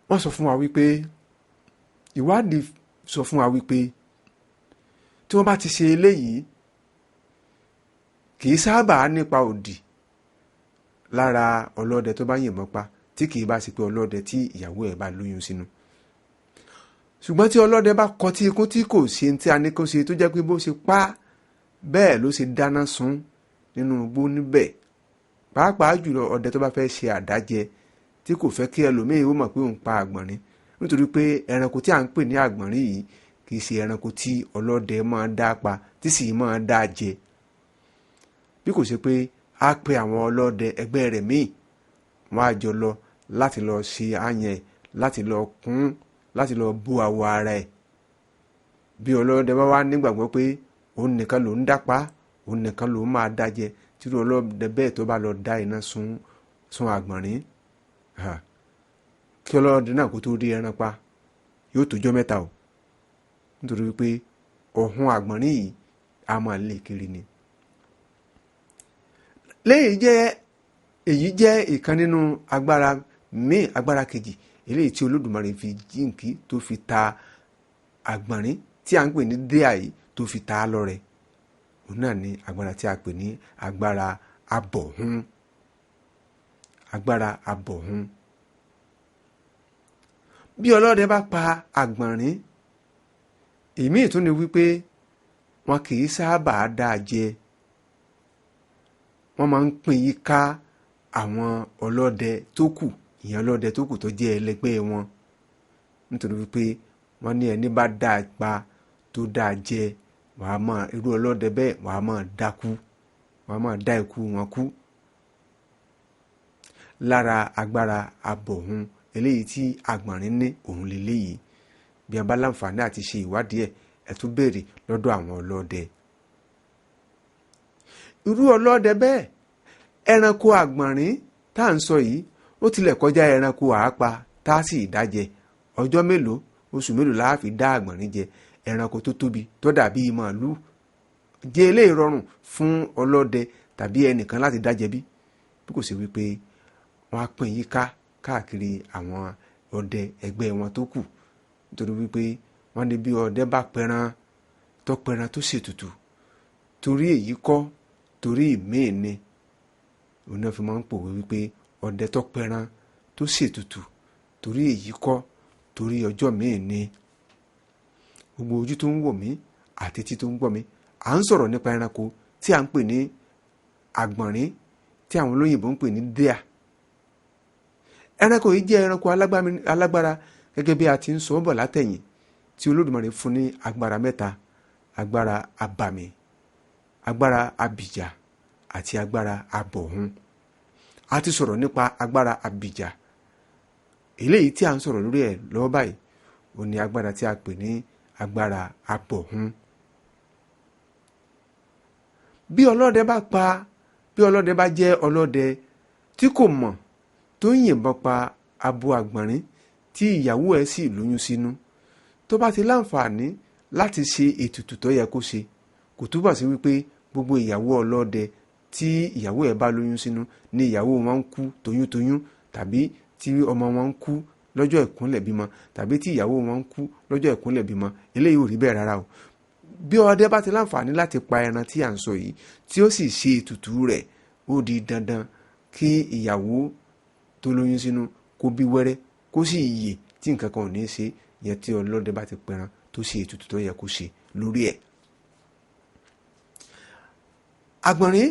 Wọ́n sọ fún wa wípé ìwádìí sọ fún wa wípé tí wọ́n bá ti ṣe eléyìí kì í sábà nípa òdì lára ọlọ́dẹ tó bá yìnbọn pa, tí kì í bá ṣe pé ọlọ́dẹ tí ìyàwó ẹ̀ bá lóyún sínú. Ṣùgbọ́n tí ọlọ́dẹ bá kọtí ikún tí kò ṣe tí a ní kó ṣe, tó jẹ́ pé bó ṣe pa bẹ́ẹ̀ ló ṣe dáná sun nínú igbó níbẹ̀, pàápàá jùlọ ọdẹ tó bá fẹ́ ṣe àdájẹ tí kò fẹ́ kí ẹlòmíì ó mọ̀ pé òun pa àgbọ̀nrín, nítorí pé ẹranko tí à ń pè ní àgbọ̀nrín yìí kì í ṣe ẹranko tí ọlọ́dẹ máa dá pa tí sì máa dá jẹ. Bí kò ṣe pé á pe àwọn ọlọ́dẹ ẹgbẹ́ rẹ̀ míì, wọ́n á jọ lọ láti lọ ṣe àyàn ẹ̀, láti lọ kún, láti lọ bó awọ ara ẹ̀. Bí ọlọ́dẹ bá wá nígbàgbọ́ pé òun nìkan ló ń dápa, òun nìkan ló máa dá jẹ, tírú ọlọ́dẹ bẹ́ẹ̀ tó bá lọ dá iná sun àgbọ̀nrín, kí ọlọ́dẹ náà kó tó rí ẹran pa yóò tójọ́ mẹ́ta o, nítorí wípé ọ̀hún àgbọ̀nrín yìí a máa lé kiri ni. Léyìí jẹ́ èyí jẹ́ ìkan nínú agbára míì, agbára kejì eléyìí tí Olódùmarè fi jíǹkí tó fi ta àgbọ̀nrín tí à ń pè ní díà yìí tó fi ta á lọ́rẹ. Òun náà ni agbára tí a pè ní agbára abọ̀hún. Agbára abọ̀hún. Bí ọlọ́dẹ bá pa àgbọ̀nrín, ìmíì tún ni wípé wọn kì í sábà dá a jẹ. Wọ́n máa ń pín yíká àwọn ọlọ́dẹ tó kù, ìyẹn ọlọ́dẹ tó kù tó jẹ́ ẹlẹgbẹ́ wọn, nítorí wípé wọ́n ní ẹni bá dá a pa tó dá a jẹ, wàá máa irú ọlọ́dẹ bẹ́ẹ̀ wàá máa dákú, wàá máa dá ikú wọn kú. Lára agbára abọ̀hún eléyìí tí àgbọ̀nrín ní òun leléyìí. Bí a bá láǹfààní àti ṣe ìwádìí ẹ̀, ẹ tún béèrè lọ́dọ̀ àwọn ọlọ́dẹ. Irú ọlọ́dẹ bẹ́ẹ̀, ẹranko àgbọ̀nrín tá à ń sọ yìí, ó tilẹ̀ kọjá ẹranko àápa tá a sì dájẹ. Ọjọ́ mélòó, oṣù mélòó la fi dá àgbọ̀nrín jẹ? Ẹranko tó tóbi tó dàbí màálù jẹ́ eléyìí rọrùn fún ọlọ́dẹ tàbí ẹnìkan láti dájẹ bí? Bí kò ṣe wípé wọ́n á pín yíká káàkiri àwọn ọdẹ ẹgbẹ́ wọn tó kù, nítorí wípé wọ́n ní bí ọdẹ bá pẹran tó pẹran tó ṣètùtù, torí èyí kọ́, torí ìmíì ni. Òun náà fi máa ń pòwe wípé ọdẹ tó pẹran tó ṣètùtù, torí èyí kọ́, torí ọjọ́ míì ni. Gbogbo ojú tó ń wò mí àti etí tó ń gbọ́ mi, à ń sọ̀rọ̀ nípa ẹranko tí à ń pè ní àgbọ̀nrín, tí àwọn olóyìnbó ń pè ní deer. Ẹranko yìí jẹ́ ẹranko alágbára gẹ́gẹ́ bí a ti ń sọ bọ̀ látẹ̀yìn, tí Olódùmarè fún ní agbára mẹ́ta: agbára abàmì, agbára abìjà àti agbára abọ̀hún. A ti sọ̀rọ̀ nípa agbára abìjà. Eléyìí tí a ń sọ̀rọ̀ lórí ẹ̀ lọ́wọ́ báyìí, òun ni agbára tí a pè ní agbára abọ̀hún. Bí ọlọ́dẹ bá pa, bí ọlọ́dẹ bá jẹ́ ọlọ́dẹ tí kò mọ̀ tó ń yìnbọn pa abo àgbọ̀nrín tí ìyàwó ẹ̀ sì lóyún sínú, tó bá ti láǹfààní láti ṣe ètùtù tó yẹ kó ṣe, kò túbọ̀ sí wípé gbogbo ìyàwó ọlọ́dẹ tí ìyàwó ẹ̀ bá lóyún sínú ni ìyàwó wọn ń kú toyúntoyún, tàbí tí ọmọ wọn ń kú lọ́jọ́ ìkúnlẹ̀ bímọ, tàbí tí ìyàwó wọn ń kú lọ́jọ́ ìkúnlẹ̀ bímọ. Eléyìí ò rí bẹ́ẹ̀ rárá o. Bí ọdẹ bá ti láǹfààní láti pa ẹran tí à ń sọ yìí, tí ó sì ṣe ètùtù rẹ̀, ó di dandan kí ìyàwó tó lóyún sínú kó bí wẹ́rẹ́, kó sì yè tí nǹkan kan ò ní ṣe, yẹn tí ọlọ́dẹ bá ti pẹran tó ṣe ètùtù tó yẹ kó ṣe lórí ẹ̀. Àgbọ̀nrín,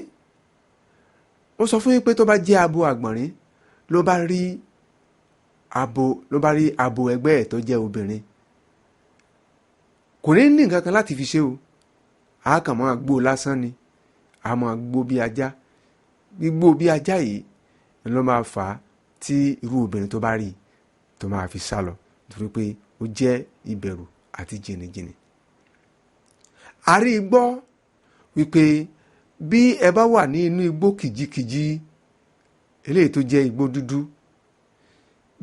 ó sọ fún yín pé tó bá jẹ́ abo àgbọ̀nrín ló bá rí abo, ló bá rí abo ẹgbẹ́ ẹ̀ tó jẹ́ obìnrin, kò ní ní nǹkan kan láti fi ṣe o. A kàn máa gbó lásán ni, a máa gbó bí ajá. Gbígbó bí ajá yìí ló máa fà á tí irú obìnrin tó bá rí tó máa fi sá lọ, nítorí pé ó jẹ́ ìbẹ̀rù àti jìnnìjìnnì. A rí i gbọ́ wípé bí ẹ bá wà ní inú igbó kìjikìji, eléyìí tó jẹ́ igbó dúdú,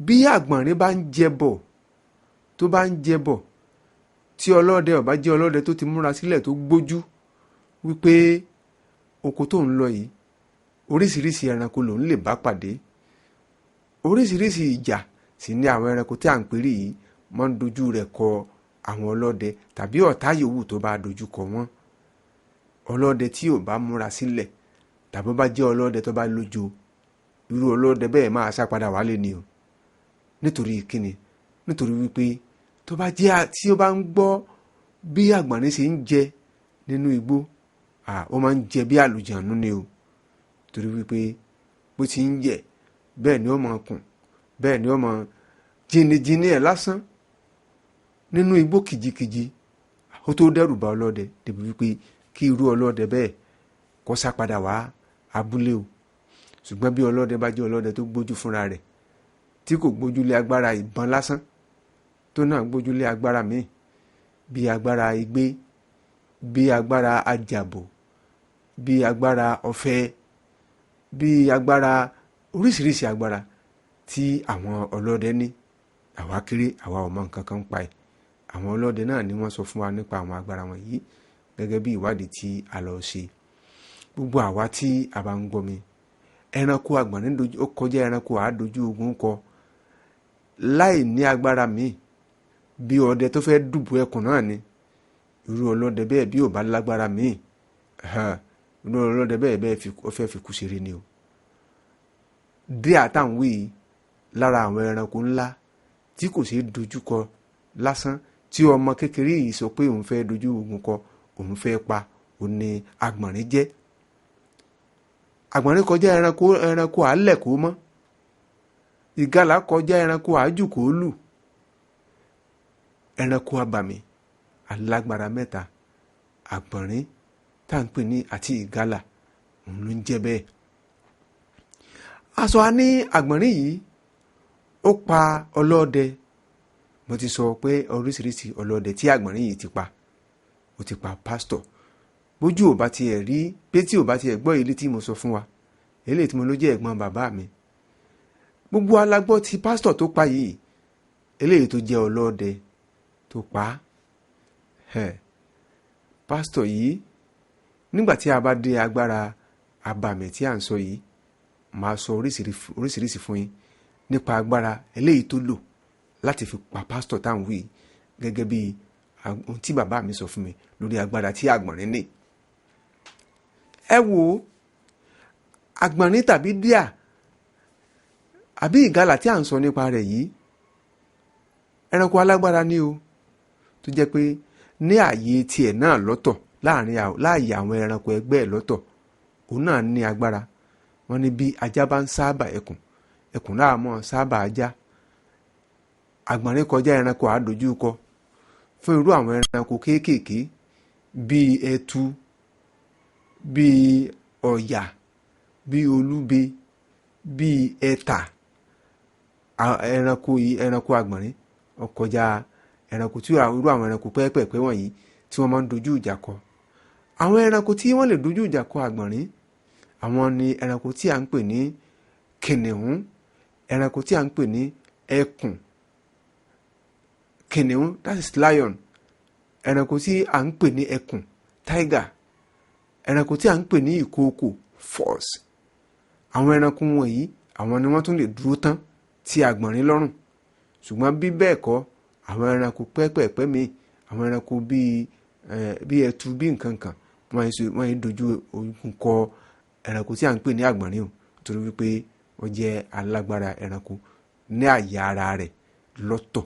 bí àgbọ̀nrín bá ń jẹ bọ̀, tó bá ń jẹ bọ̀, tí ọlọ́dẹ ó bá jẹ́ ọlọ́dẹ tó ti múra sílẹ̀ tó gbójú wípé oko tó ń lọ yìí, oríṣiríṣi ẹranko lòun lè bá pàdé, oríṣiríṣi ìjà sì ni àwọn ẹranko tí à ń pèrè yìí máa ń dojú rẹ̀ kọ àwọn ọlọ́dẹ tàbí ọ̀tá yòówù tó bá dojú kọ wọ́n. Ọlọ́dẹ tí ò bá múra sílẹ̀ tàbí ó bá jẹ́ ọlọ́dẹ tó bá lójo, irú ọlọ́dẹ bẹ́ẹ̀ máa sá padà wálé ni o. Nítorí kíni? Nítorí wípé tó bá jẹ́ tí ó bá ń gbọ́ bí àgbọ̀nrín ṣe ń jẹ nínú igbó, ó máa ń jẹ bí àlùjànnú ni o. Torí wípé bó ti ń jẹ bẹ́ẹ̀ ni ó máa kùn, bẹ́ẹ̀ ni ó máa jìnnìjìnnì ẹ̀ lásán nínú igbó kìjikìji, ó tó dẹ́rù ba ọlọ́dẹ débi wípé kí irú ọlọ́dẹ bẹ́ẹ̀ kó sá padà wá abúlé o. Ṣùgbọ́n bí ọlọ́dẹ bá jẹ́ ọlọ́dẹ tó gbójú fúnra rẹ̀, tí kò gbójúlé agbára ìbọn lásán, tó náà gbójúlé agbára míì bí agbára igbé, bí agbára ajàbò, bí agbára ọ̀fẹ́, bí agbára oríṣiríṣi agbára tí àwọn ọlọ́dẹ ní. Àwa kéré, àwa ò mọ nǹkan kan pa ẹ̀. Àwọn ọlọ́dẹ náà ni wọ́n sọ fún wa nípa àwọn agbára wọ̀nyí gẹ́gẹ́ bí ìwádìí tí a lọ ṣe. Gbogbo àwa tí a bá ń gbọ́ mi, ẹranko àgbọ̀nrín ó kọjá ẹranko àádójú ogun kọ láì ní agbára míì, bí ọdẹ tó fẹ́ dùbò ẹkùn náà ni. Irú ọlọ́dẹ bẹ́ẹ̀ bí ò bá lágbára míì, irú ọlọ́dẹ bẹ́ẹ̀ bẹ́ẹ̀ ó fẹ́ fi kú ṣeré ni o. Dí àtàwí lára àwọn ẹranko ńlá tí kò ṣeé dojúkọ lásán, tí ọmọ kékeré yìí sọ pé òun fẹ́ dojú ogun kọ, òun fẹ́ pa, òun ni àgbọ̀nrín jẹ́. Àgbọ̀nrín kọjá ẹranko àálẹ̀ kó mọ́. Ìgalà kọjá ẹranko àájù kó lù. Ẹranko abàmì alágbára mẹ́ta, àgbọ̀nrín tá à ń pè ní àti ìgalà, òun ló ń jẹ́ bẹ́ẹ̀. Aṣọ a ní àgbọ̀nrín yìí ó pa ọlọ́dẹ. Mo ti sọ pé oríṣiríṣi ọlọ́dẹ tí àgbọ̀nrín yìí ti pa. Ó ti pa pásítọ̀. Bójú ò bá tiẹ̀ rí, pé tí ò bá tiẹ̀ gbọ́ ilé tí mo sọ fún wa, eléyìí tí mo ló jẹ́ ẹ̀gbọ́n bàbá mi. Gbogbo alágbọ́ ti pásítọ̀ tó pa yìí, eléyìí tó jẹ́ ọlọ́dẹ tó pa á. Pásítọ̀ yìí, nígbà tí a bá dé agbára abàmì tí à ń sọ yìí, màá sọ oríṣiríṣi fún yín nípa agbára eléyìí tó lò láti fi pa pásítọ̀ táwọn wí, gẹ́gẹ́ bí ohun tí bàbá mi sọ fún mi lórí agbára tí àgbọ̀nrín ní. Ẹ wo àgbọ̀nrín tàbí díà àbí ìgalà tí à ń sọ nípa rẹ̀ yìí, ẹranko alágbára ni o, tó jẹ́ pé ní ààyè tiẹ̀ náà lọ́tọ̀, láàyè àwọn ẹranko ẹgbẹ́ ẹ̀ lọ́tọ̀, òun náà ní agbára. Wọ́n ní bí ajá bá ń sábà ẹkùn, ẹkùn náà mọ̀ sábà ajá. Àgbọ̀nrín kọjá ẹranko àádójúkọ fún irú àwọn ẹranko kéékèèké bíi ẹtu, bíi ọ̀yà, bíi olúbe, bíi ẹ̀tà. Ẹranko yìí, ẹranko àgbọ̀nrín ó kọjá ẹranko tí irú àwọn ẹranko pẹ́ẹ́pẹ́ẹ́pẹ́ wọ̀nyí tí wọ́n máa ń dojú ìjà kọ. Àwọn ẹranko tí wọ́n lè dojú ìjà kọ àgbọ̀nrín, àwọn ni ẹranko tí à ń pè ní kìnìún, ẹranko tí à ń pè ní ẹkùn. Kìnìún, that is lion. Ẹranko tí à ń pè ní ẹkùn, tiger. Ẹranko tí à ń pè ní ìkookò, fox. Àwọn ẹranko wọ̀nyí, àwọn ni wọ́n tún lè dúró tán tí àgbọ̀nrín lọ́rùn. Ṣùgbọ́n bí bẹ́ẹ̀ kọ́, àwọn ẹranko pẹ́ẹ́pẹ́ẹ́pẹ́ mi, àwọn ẹranko bí ẹtu, bí nǹkan kan, wọ́n yìí dojú ogun kọ ẹranko tí à ń pè ní àgbọ̀nrín o, nítorí wípé ó jẹ́ alágbára ẹranko ní àyà ara rẹ̀ lọ́tọ̀.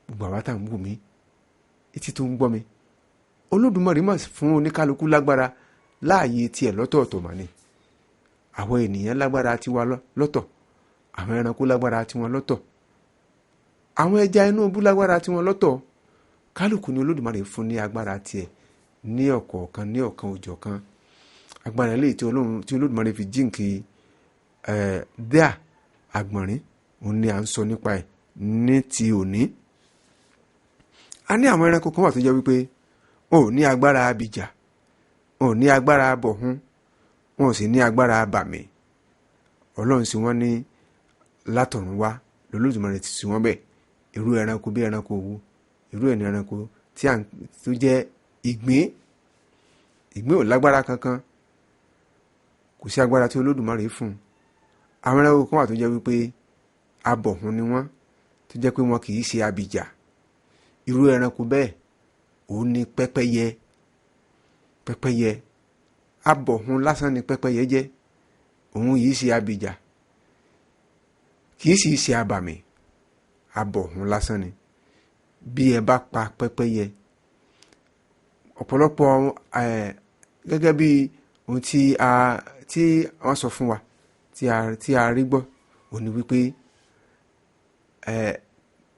Gbogbo àwa tá à ń wò mí, etí tó ń gbọ́ mi, Olódùmarè mà fún oníkálukú lágbára láàyè tiẹ̀ lọ́tọ̀ọ̀tọ̀ mà ni. Àwọn ènìyàn lágbára tiwa lọ́tọ̀, àwọn ẹranko lágbára tiwọn lọ́tọ̀, àwọn ẹja inú ibú lágbára tiwọn lọ́tọ̀. Kálukú ni Olódùmarè fún ní agbára tiẹ̀ ní ọ̀kọ̀ọ̀kan, ní ọ̀kan òjọ̀kan. Agbára eléyìí tí Olódùmarè fi jíǹkì díà àgbọ̀nrín, òun ni à ń sọ nípa ẹ̀ ní ti òní. A ní àwọn ẹranko kan wà tó jẹ́ wípé wọn ò ní agbára abìjà, wọn ò ní agbára abọ̀hún, wọn ò sì ní agbára abàmì. Ọlọ́run sì wọ́n ní látọ̀run wá, lOlódùmarè ti sì wọ́n bẹ́ẹ̀. Irú ẹranko bí ẹranko òwú, irú ẹni ẹranko tí tó jẹ́ ìgbín. Ìgbín ò lágbára kankan, kò sí agbára tí Olódùmarè fún un. Àwọn ẹranko kan wà tó jẹ́ wípé abọ̀hún ni wọ́n, tó jẹ́ pé wọn kì í ṣe abìjà. Irú ẹranko bẹ́ẹ̀ òun ni pẹ́pẹ́yẹ. Pẹ́pẹ́yẹ abọ̀hún lásán ni pẹ́pẹ́yẹ jẹ́. Òun yìí ṣe abìjà, kì í sì ṣe abàmì, abọ̀hún lásán ni. Bí ẹ bá pa pẹ́pẹ́yẹ, ọ̀pọ̀lọpọ̀ gẹ́gẹ́ bí ohun tí wọ́n sọ fún wa, tí a rí gbọ́, òun ni wípé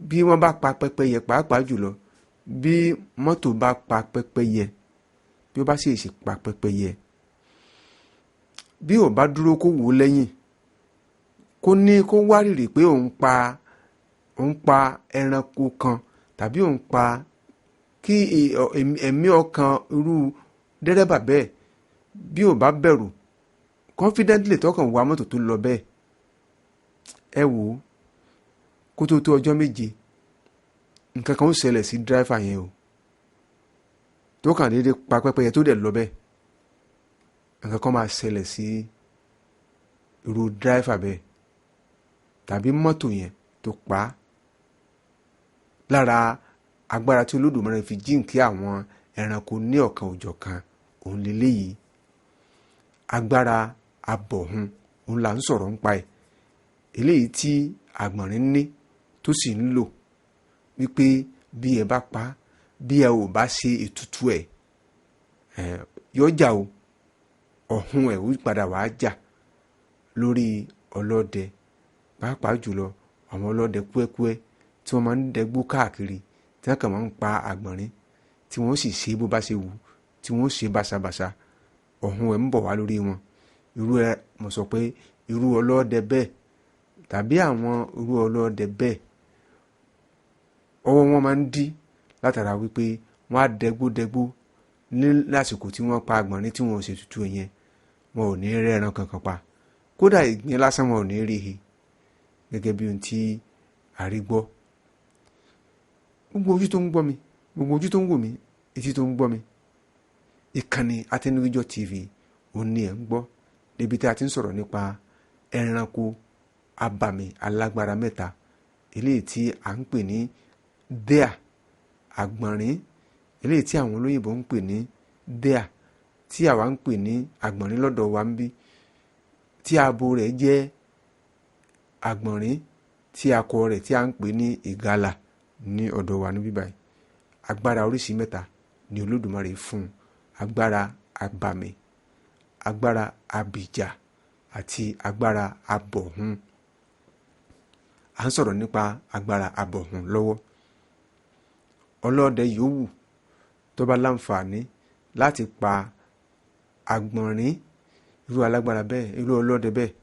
bí wọ́n bá pa pẹ́pẹ́yẹ, pàápàá jùlọ bí mọ́tò bá pa pẹ́pẹ́yẹ, bí ó bá sì ṣe pa pẹ́pẹ́yẹ, bí ò bá dúró kó wò lẹ́yìn, Kó ní kó wárìrì pé òun pa ẹranko kan tàbí òun pa, kí ẹ̀mí ọkàn irú dẹ́rẹ́bà bẹ́ẹ̀ bí ò bá bẹ̀rù confidently tọkàn wa mọ́tò tó lọ bẹ́ẹ̀, ẹ wò ó, kó tó tó ọjọ́ 7 nǹkan kan ó ṣẹlẹ̀ sí dírẹ́fà yẹn o, tó kàn déédéé pa pẹ́pẹ́yẹ tó dẹ̀ lọ bẹ́ẹ̀, nǹkan kan máa ṣẹlẹ̀ sí irú dírẹ́fà bẹ́ẹ̀ tàbí mọ́tò yẹn tó pa á. Lára agbára tí Olódùmarè fi jíǹkí àwọn ẹranko ní ọ̀kan òjọ̀kan òun leléyìí. Agbára abọ̀hun òun là ń sọ̀rọ̀ ń pa ẹ̀, eléyìí tí àgbọ̀nrín ní tó sì ń lò wípé bí ẹ bá pa, bí ẹ ò bá ṣe ètùtù ẹ̀, yóò jà o, ọ̀hun ẹ̀ ó padà wàá jà lórí ọlọ́dẹ, pàápàá jùlọ àwọn ọlọ́dẹ kúẹ́kúẹ́ tí wọ́n máa ń dẹgbó káàkiri, tí wọ́n kàn máa ń pa àgbọ̀nrín, tí wọ́n sì ṣe bó bá ṣe wù, tí wọ́n ṣe báṣabàṣa, ọ̀hun ẹ̀ ń bọ̀ wá lórí wọn. Irú ẹ, mo sọ pé irú ọlọ́dẹ bẹ́ẹ̀ tàbí àwọn irú ọlọ́dẹ bẹ́ẹ̀, ọwọ́ wọn máa ń dí látara wípé wọ́n á dẹgbódẹgbó ní lásìkò tí wọ́n pa àgbọ̀nrín tí wọ́n ò ṣe tutù yẹn, wọn ò ní rẹ́ran kankan pa, kódà ìgbín lásán wọn ò ní rí he, gẹ́gẹ́ bí ohun tí a rí gbọ́. Gbogbo ojú tó ń gbọ́ mi, gbogbo ojú tó ń wò mí, etí tó ń gbọ́ mi, ìkànnì Atẹnugijọ TV òun ni ẹ̀ ń gbọ́, níbi tí a ti ń sọ̀rọ̀ nípa ẹranko abàmì alágbára mẹ́ta, eléyìí tí à ń pè ní deer, àgbọ̀nrín, eléyìí tí àwọn olóyìnbó ń pè ní deer, tí àwa ń pè ní àgbọ̀nrín lọ́dọ̀ wa ń bí, tí abo rẹ̀ jẹ́ àgbọ̀nrín, tí akọ rẹ̀ tí à ń pè ní ìgalà ní ọ̀dọ̀ wa níbí báyìí. Agbára oríṣi mẹ́ta ni Olódùmarè fún un: agbára abàmì, agbára abìjà àti agbára abọ̀hun. À ń sọ̀rọ̀ nípa agbára abọ̀hun lọ́wọ́. Ọlọ́dẹ yòówù tó bá láǹfààní láti pa àgbọ̀nrín, irú alágbára bẹ́ẹ̀, irú ọlọ́dẹ bẹ́ẹ̀,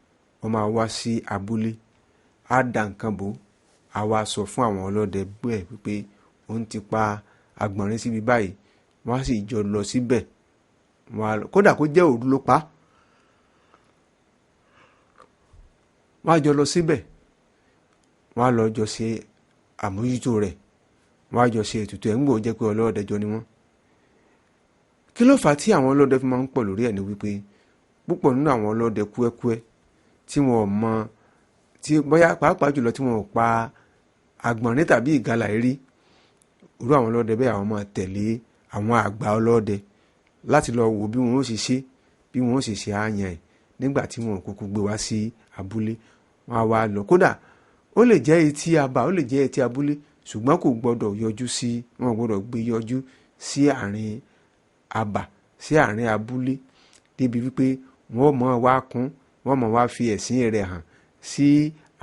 ó máa wá sí abúlé, á da nǹkan bò, á wá sọ fún àwọn ọlọ́dẹ bẹ́ẹ̀ wípé òun ti pa àgbọ̀nrín síbi báyìí, wọ́n á sì jọ lọ síbẹ̀, kódà kó jẹ́ òru ló pa, wọ́n á jọ lọ síbẹ̀, wọ́n á lọ jọ ṣe àmójútó rẹ̀, wọ́n á jọ ṣe ètùtù ẹ̀, ń gbò jẹ́ pé ọlọ́dẹ jọ ni wọ́n. Kí ló fà á tí àwọn ọlọ́dẹ fi máa ń pọ̀ lórí ẹ̀ ni wípé púpọ̀ nínú àwọn ọlọ́dẹ kúẹ́kúẹ́ tí wọn ò mọ, tí bóyá pàápàá jùlọ tí wọn ò pa àgbọ̀nrín tàbí ìgalà rí, irú àwọn ọlọ́dẹ bẹ́ẹ̀ àwọn máa tẹ̀lé àwọn àgbà ọlọ́dẹ láti lọ wo bí wọn ó ṣe ṣe, bí wọn ó ṣe ṣe àyàn ẹ̀ nígbà tí wọn ò kúkú gbé wá sí abúlé. Wọn á wá lọ, kódà ó lè jẹ́ etí abà, ó lè jẹ́ etí abúlé, ṣùgbọ́n kò gbọ́dọ̀ yọjú sí, wọn ò gbọ́dọ̀ gbé yọjú sí àárín abà, sí àárín abúlé, débi wípé wọn ò mọ̀ wá kún, wọn mọ̀ wá fi ẹ̀sìn rẹ̀ hàn sí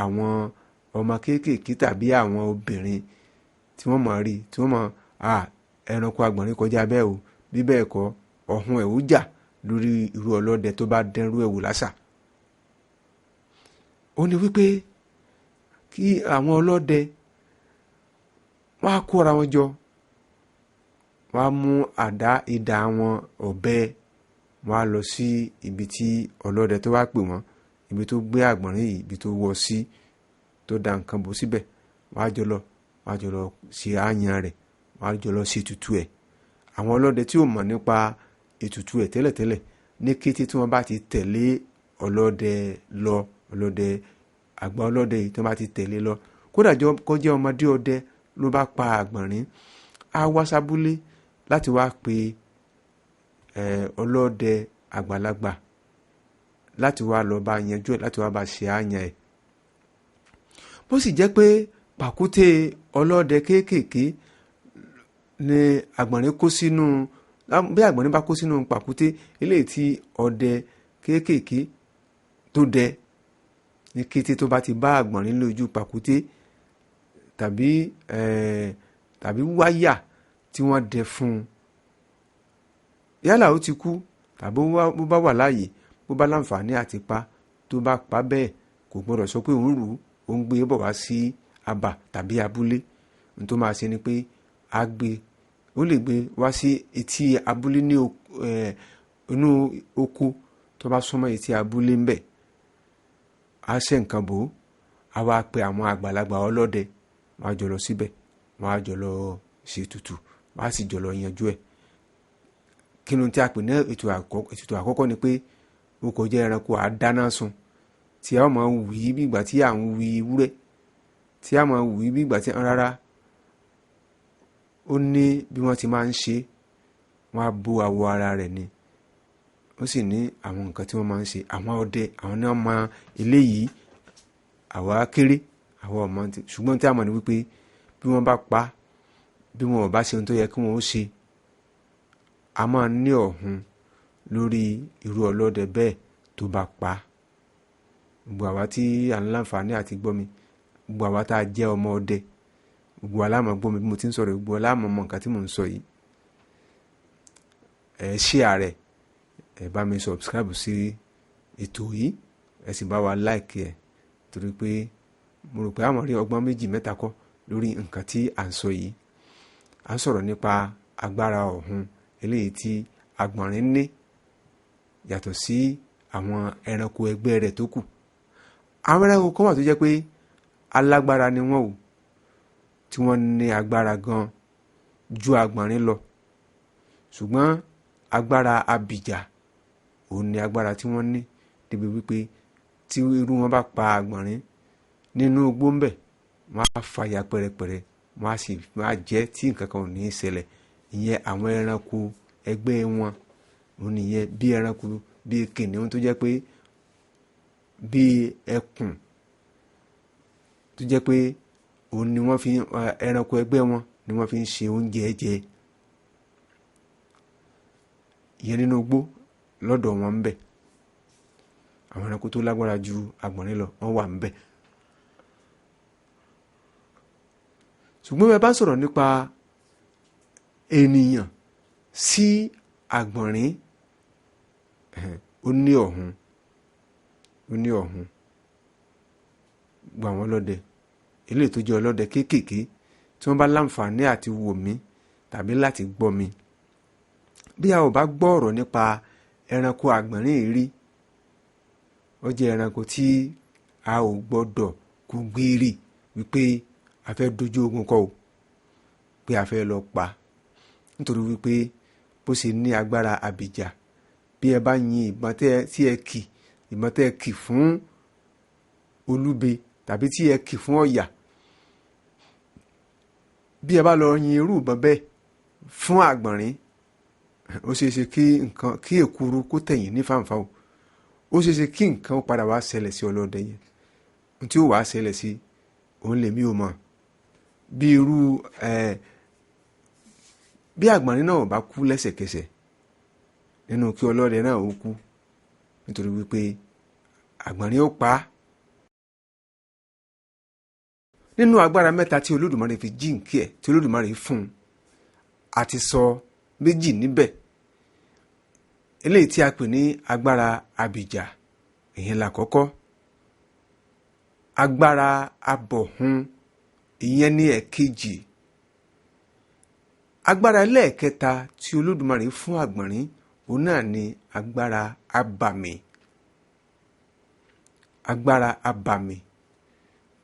àwọn ọmọ kéékèèké tàbí àwọn obìnrin tí wọ́n mọ̀ rí, tí wọ́n mọ̀, ẹranko àgbọ̀nrín kọjá bẹ́ẹ̀ o, bí bẹ́ẹ̀ kọ́ ọ̀hun ẹ̀ ó jà lórí irú ọlọ́dẹ tó bá dẹ́rú ẹ̀ wò lásà. Ó ní wípé kí àwọn ọlọ́dẹ wọ́n á kóra wọn jọ, wọ́n á mú àdá, idà wọn, ọ̀bẹ, wọ́n á lọ sí ibi tí ọlọ́dẹ tó wá pè wọ́n, ibi tó gbé àgbọ̀nrín yìí, ibi tó wọ́ sí, tó da nǹkan bò síbẹ̀, wọ́n á jọ lọ, wọ́n á jọ lọ ṣe àyàn rẹ̀, wọ́n á jọ lọ ṣe ètùtù ẹ̀. Àwọn ọlọ́dẹ tí ò mọ̀ nípa ètùtù ẹ̀ tẹ́lẹ̀tẹ́lẹ̀, ní kété tí wọ́n bá ti tẹ̀lé ọlọ́dẹ lọ, ọlọ́dẹ àgbà ọlọ́dẹ yìí tí wọ́n bá ti tẹ̀lé lọ, kódà kó jẹ́ ọmọdé ọdẹ ló bá pa àgbọ̀nrín, á wá sábúlé láti wá pe ọlọ́dẹ àgbàlagbà láti wá lọ bá yanjú ẹ̀, láti wá bá ṣe àyàn ẹ̀. Bó sì jẹ́ pé pàkúté ọlọ́dẹ kéékèèké ni àgbọ̀nrín kó sínú, bí àgbọ̀nrín bá kó sínú pàkúté eléyìí tí ọdẹ kéékèèké tó dẹ, ní kété tó bá ti bá àgbọ̀nrín lójú pàkúté tàbí wáyà tí wọ́n dẹ fún un, yálà ó ti kú tàbí bó bá wà láàyè, bó bá láǹfààní àti pa, tó bá pa bẹ́ẹ̀, Kò gbọ́dọ̀ sọ pé òun rù ú, òun gbé bọ̀ wá sí abà tàbí abúlé. Ohun tó máa ṣe ni pé a gbé, ó lè gbé wá sí etí abúlé ní inú oko tó bá súnmọ́ etí abúlé ń bẹ̀. A ṣe nǹkan bò ó, a wá pe àwọn àgbàlagbà ọlọ́dẹ, wọ́n á jọ lọ síbẹ̀, wọ́n á jọ lọ ṣe ètùtù, wọ́n á sì jọ lọ yanjú ẹ̀. Kí ni ohun tí a pè ní ètùtù àkọ́kọ́ ni pé ó kò jẹ́ ẹranko àdáná sun tí a máa wí bí ìgbà tí à ń wí ewúrẹ́, tí a máa wí bí ìgbà tí rárá. Ó ní bí wọ́n ti máa ń ṣe, wọ́n á bo awọ ara rẹ̀ ni. Ó sì ní àwọn nǹkan tí wọ́n máa ń ṣe. Àwọn ọdẹ, àwọn náà mọ eléyìí, àwa kéré, àwa ò mọ̀ tí, ṣùgbọ́n tí a mọ̀ ni wípé bí wọ́n bá pa, bí wọ́n ò bá ṣe ohun tó yẹ kí wọ́n ó ṣe, a máa ní ọ̀hun lórí irú ọlọ́dẹ bẹ́ẹ̀ tó bá pa. Gbogbo àwa tí à ń láǹfààní àti gbọ́ mi, gbogbo àwa tá a jẹ́ ọmọ ọdẹ, gbogbo wa la máa gbọ́ mi bí mo ti ń sọ̀rọ̀, gbogbo wa la máa mọ nǹkan tí mò ń sọ yìí. Ẹ share rẹ̀, ẹ bá mi subscribe sí ètò yìí, ẹ sì bá wa like ẹ, torí pé mo rò pé a máa rí ọgbọ́n méjì mẹ́ta kọ́ lórí nǹkan tí à ń sọ yìí. À ń sọ̀rọ̀ nípa agbára ọ̀hun eléyìí tí àgbọ̀nrín ní yàtọ̀ sí àwọn ẹranko ẹgbẹ́ rẹ̀ tó kù. Àwọn ẹranko kan wà tó jẹ́ pé alágbára ni wọ́n o, tí wọ́n ní agbára gan ju àgbọ̀nrín lọ. Ṣùgbọ́n agbára abìjà òun ni agbára tí wọ́n ní, débi wípé tí irú wọn bá pa àgbọ̀nrín nínú igbó ń bẹ̀, wọ́n á fàya pẹ̀rẹ̀pẹ̀rẹ̀, wọ́n á sì máa jẹ tí nǹkan kan ò ní ṣẹlẹ̀. Ìyẹn àwọn ẹranko ẹgbẹ́ wọn, òun nìyẹn bí ẹranko bí kìnìún tó jẹ́ pé bí ẹkùn tó jẹ́ pé òun ni wọ́n fi ẹranko ẹgbẹ́ wọn ni wọ́n fi ń ṣe oúnjẹ jẹ. Ìyẹn nínú igbó lọ́dọ̀ wọn ń bẹ̀. Àwọn ẹranko tó lágbára ju àgbọ̀nrín lọ wọ́n wà ń bẹ̀. Ṣùgbọ́n bí a bá sọ̀rọ̀ nípa ènìyàn sí àgbọ̀nrín, ó ní ọ̀hun, ó ní ọ̀hun. Gbogbo àwọn ọlọ́dẹ, eléyìí tó jẹ́ ọlọ́dẹ kéékèèké tí wọ́n bá láǹfààní àti wò mí tàbí láti gbọ́ mi. Bí a ò bá gbọ́ ọ̀rọ̀ nípa ẹranko àgbọ̀nrín yìí rí, ó jẹ́ ẹranko tí a ò gbọ́dọ̀ kú gbére wípé a fẹ́ dojú ogun kọ o, pé a fẹ́ lọ pa. Nítorí wípé bó ṣe ní agbára abìjà, bí ẹ bá yin ìbọn tí ẹ kì, ìbọn tí ẹ kì fún olúbe tàbí tí ẹ kì fún ọ̀yà, bí ẹ bá lọ yin irú ìbọn bẹ́ẹ̀ fún àgbọ̀nrín, ó ṣe é ṣe kí nǹkan, kí èkuru kó tẹ̀yìn ní fàǹfà o. Ó ṣe é ṣe kí nǹkan ó padà wá ṣẹlẹ̀ sí ọlọ́dẹ yẹn. Ohun tí ó wá ṣẹlẹ̀ sí, òun lèmi ò mọ̀. Bí irú, bí àgbọ̀nrín náà ò bá kú lẹ́sẹ̀kẹsẹ̀ nínú kí ọlọ́dẹ náà ó kú, nítorí wípé àgbọ̀nrín ó pa á. Nínú agbára mẹ́ta tí Olódùmarè fi jíǹkí ẹ̀, tí Olódùmarè fún un, a ti sọ méjì níbẹ̀. Eléyìí tí a pè ní agbára abìjà, ìyẹn làkọ́kọ́. Agbára abọ̀hun, ìyẹn ní ẹ̀kejì. Agbára ẹlẹ́ẹ̀kẹta tí Olódùmarè fún àgbọ̀nrín, òun náà ni agbára abàmì. Agbára abàmì.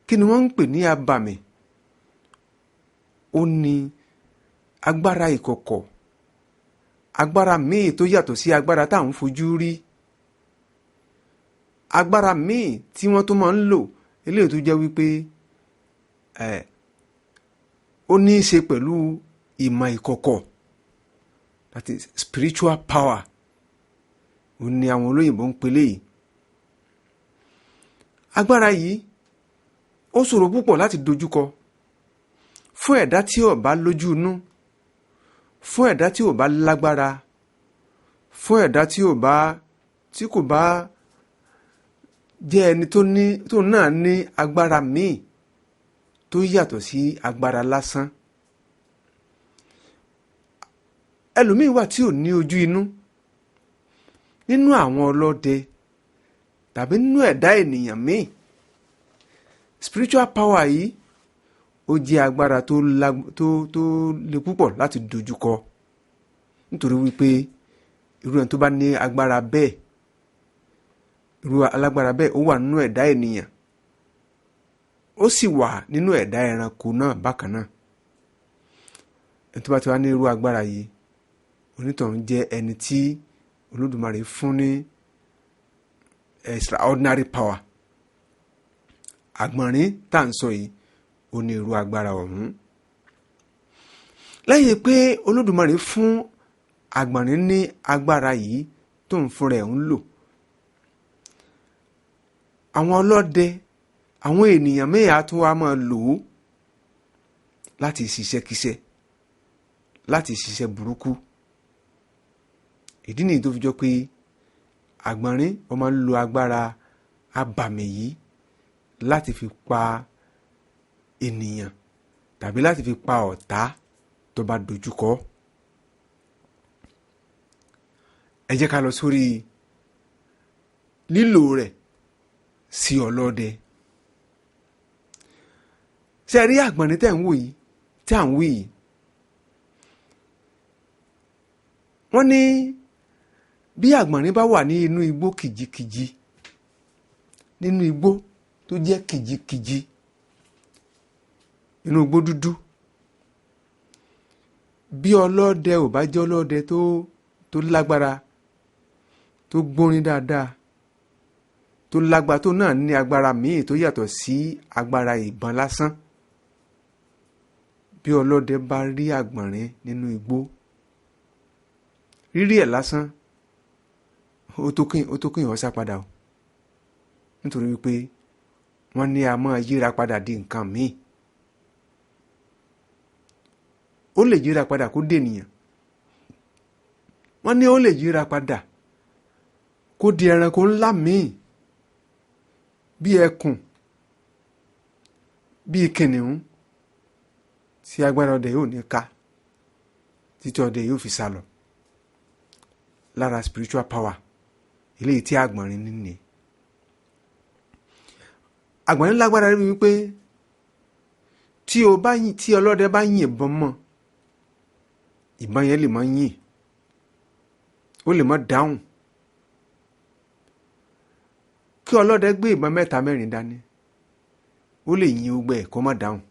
Kí ni wọ́n ń pè ní abàmì? Ó ní agbára ìkọ̀kọ̀, agbára míì tó yàtọ̀ sí agbára tá à ń fojú rí, agbára míì tí wọ́n tó máa ń lò, eléyìí tó jẹ́ wípé ó ní í ṣe pẹ̀lú ìmọ̀ ìkọ̀kọ̀, that is spiritual power, ó ní àwọn olóyìnbó ń pè léyìí. Agbára yìí ó ṣòro púpọ̀ láti dojúkọ fún ẹ̀dá tí ò bá lójú inú, fún ẹ̀dá tí ò bá lágbára, fún ẹ̀dá tí ò bá, tí kò bá jẹ́ ẹni tó ní, tó náà ní agbára míì tó yàtọ̀ sí agbára lásán. Ẹlòmíì wà tí ò ní ojú inú nínú àwọn ọlọ́dẹ tàbí nínú ẹ̀dá ènìyàn míì Spiritual power yìí ó jẹ́ agbára tó le púpọ̀ láti dojúkọ, nítorí wípé irú ẹni tó bá ní agbára bẹ́ẹ̀, irú alágbára bẹ́ẹ̀ ó wà nínú ẹ̀dá ènìyàn, ó sì wà nínú ẹ̀dá ẹranko náà bákan náà. Ẹni tó bá ti wá ní irú agbára yìí, onítọ̀hún jẹ́ ẹni tí Olódùmarè fún ní extraordinary power. Àgbọ̀nrín tá à ń sọ yìí ó ní irú agbára ọ̀hún. Lẹ́yìn pé Olódùmarè fún àgbọ̀nrín ní agbára yìí tó ń fúnra ẹ̀ ń lò, àwọn ọlọ́dẹ, àwọn ènìyàn mẹ́yà tó wá máa lò ó láti ṣiṣẹ́ kíṣẹ́, láti ṣiṣẹ́ burúkú. Ìdí nìyí tó fi jọ pé àgbọ̀nrín ó máa ń lo agbára abàmì yìí láti fi pa ènìyàn tàbí láti fi pa ọ̀tá tó bá dojúkọ. Ẹ jẹ́ ká lọ sórí lílò rẹ̀ sí ọlọ́dẹ. Ṣé ẹ rí àgbọ̀nrín tẹ̀ ń wò yìí, tí à ń wí yìí? Wọ́n ní bí àgbọ̀nrín bá wà ní inú igbó kìjikìji, nínú igbó tó jẹ́ kìjikìji, inú igbó dúdú, bí ọlọ́dẹ ò bá jẹ́ ọlọ́dẹ tó lágbára, tó gbórin dáadáa, tó lágbára, tó náà ní agbára míì tó yàtọ̀ sí agbára ìbọn lásán, bí ọlọ́dẹ bá rí àgbọ̀nrín nínú igbó, rírí ẹ̀ lásán ó tó kín ó sá padà o, nítorí wípé wọ́n ní a máa yíra padà di nǹkan míì. Ó lè yíra padà kó dènìyàn, wọ́n ní ó lè yíra padà kó di ẹranko ńlá míì bí ẹkùn, bí kìnìún, tí agbára ọdẹ yóò ní ká títí ọdẹ yóò fi sá lọ. Lára spiritual power eléyìí tí àgbọ̀nrín ní ni. Àgbọ̀nrín lágbára rí wípé tí ọlọ́dẹ bá yìnbọn mọ́, ìbọn yẹn lè má yìn, ó lè má dáhùn. Kí ọlọ́dẹ gbé ìbọn 3 mẹ́rin dání, ó lè yin ogbẹ́ kó má dáhùn.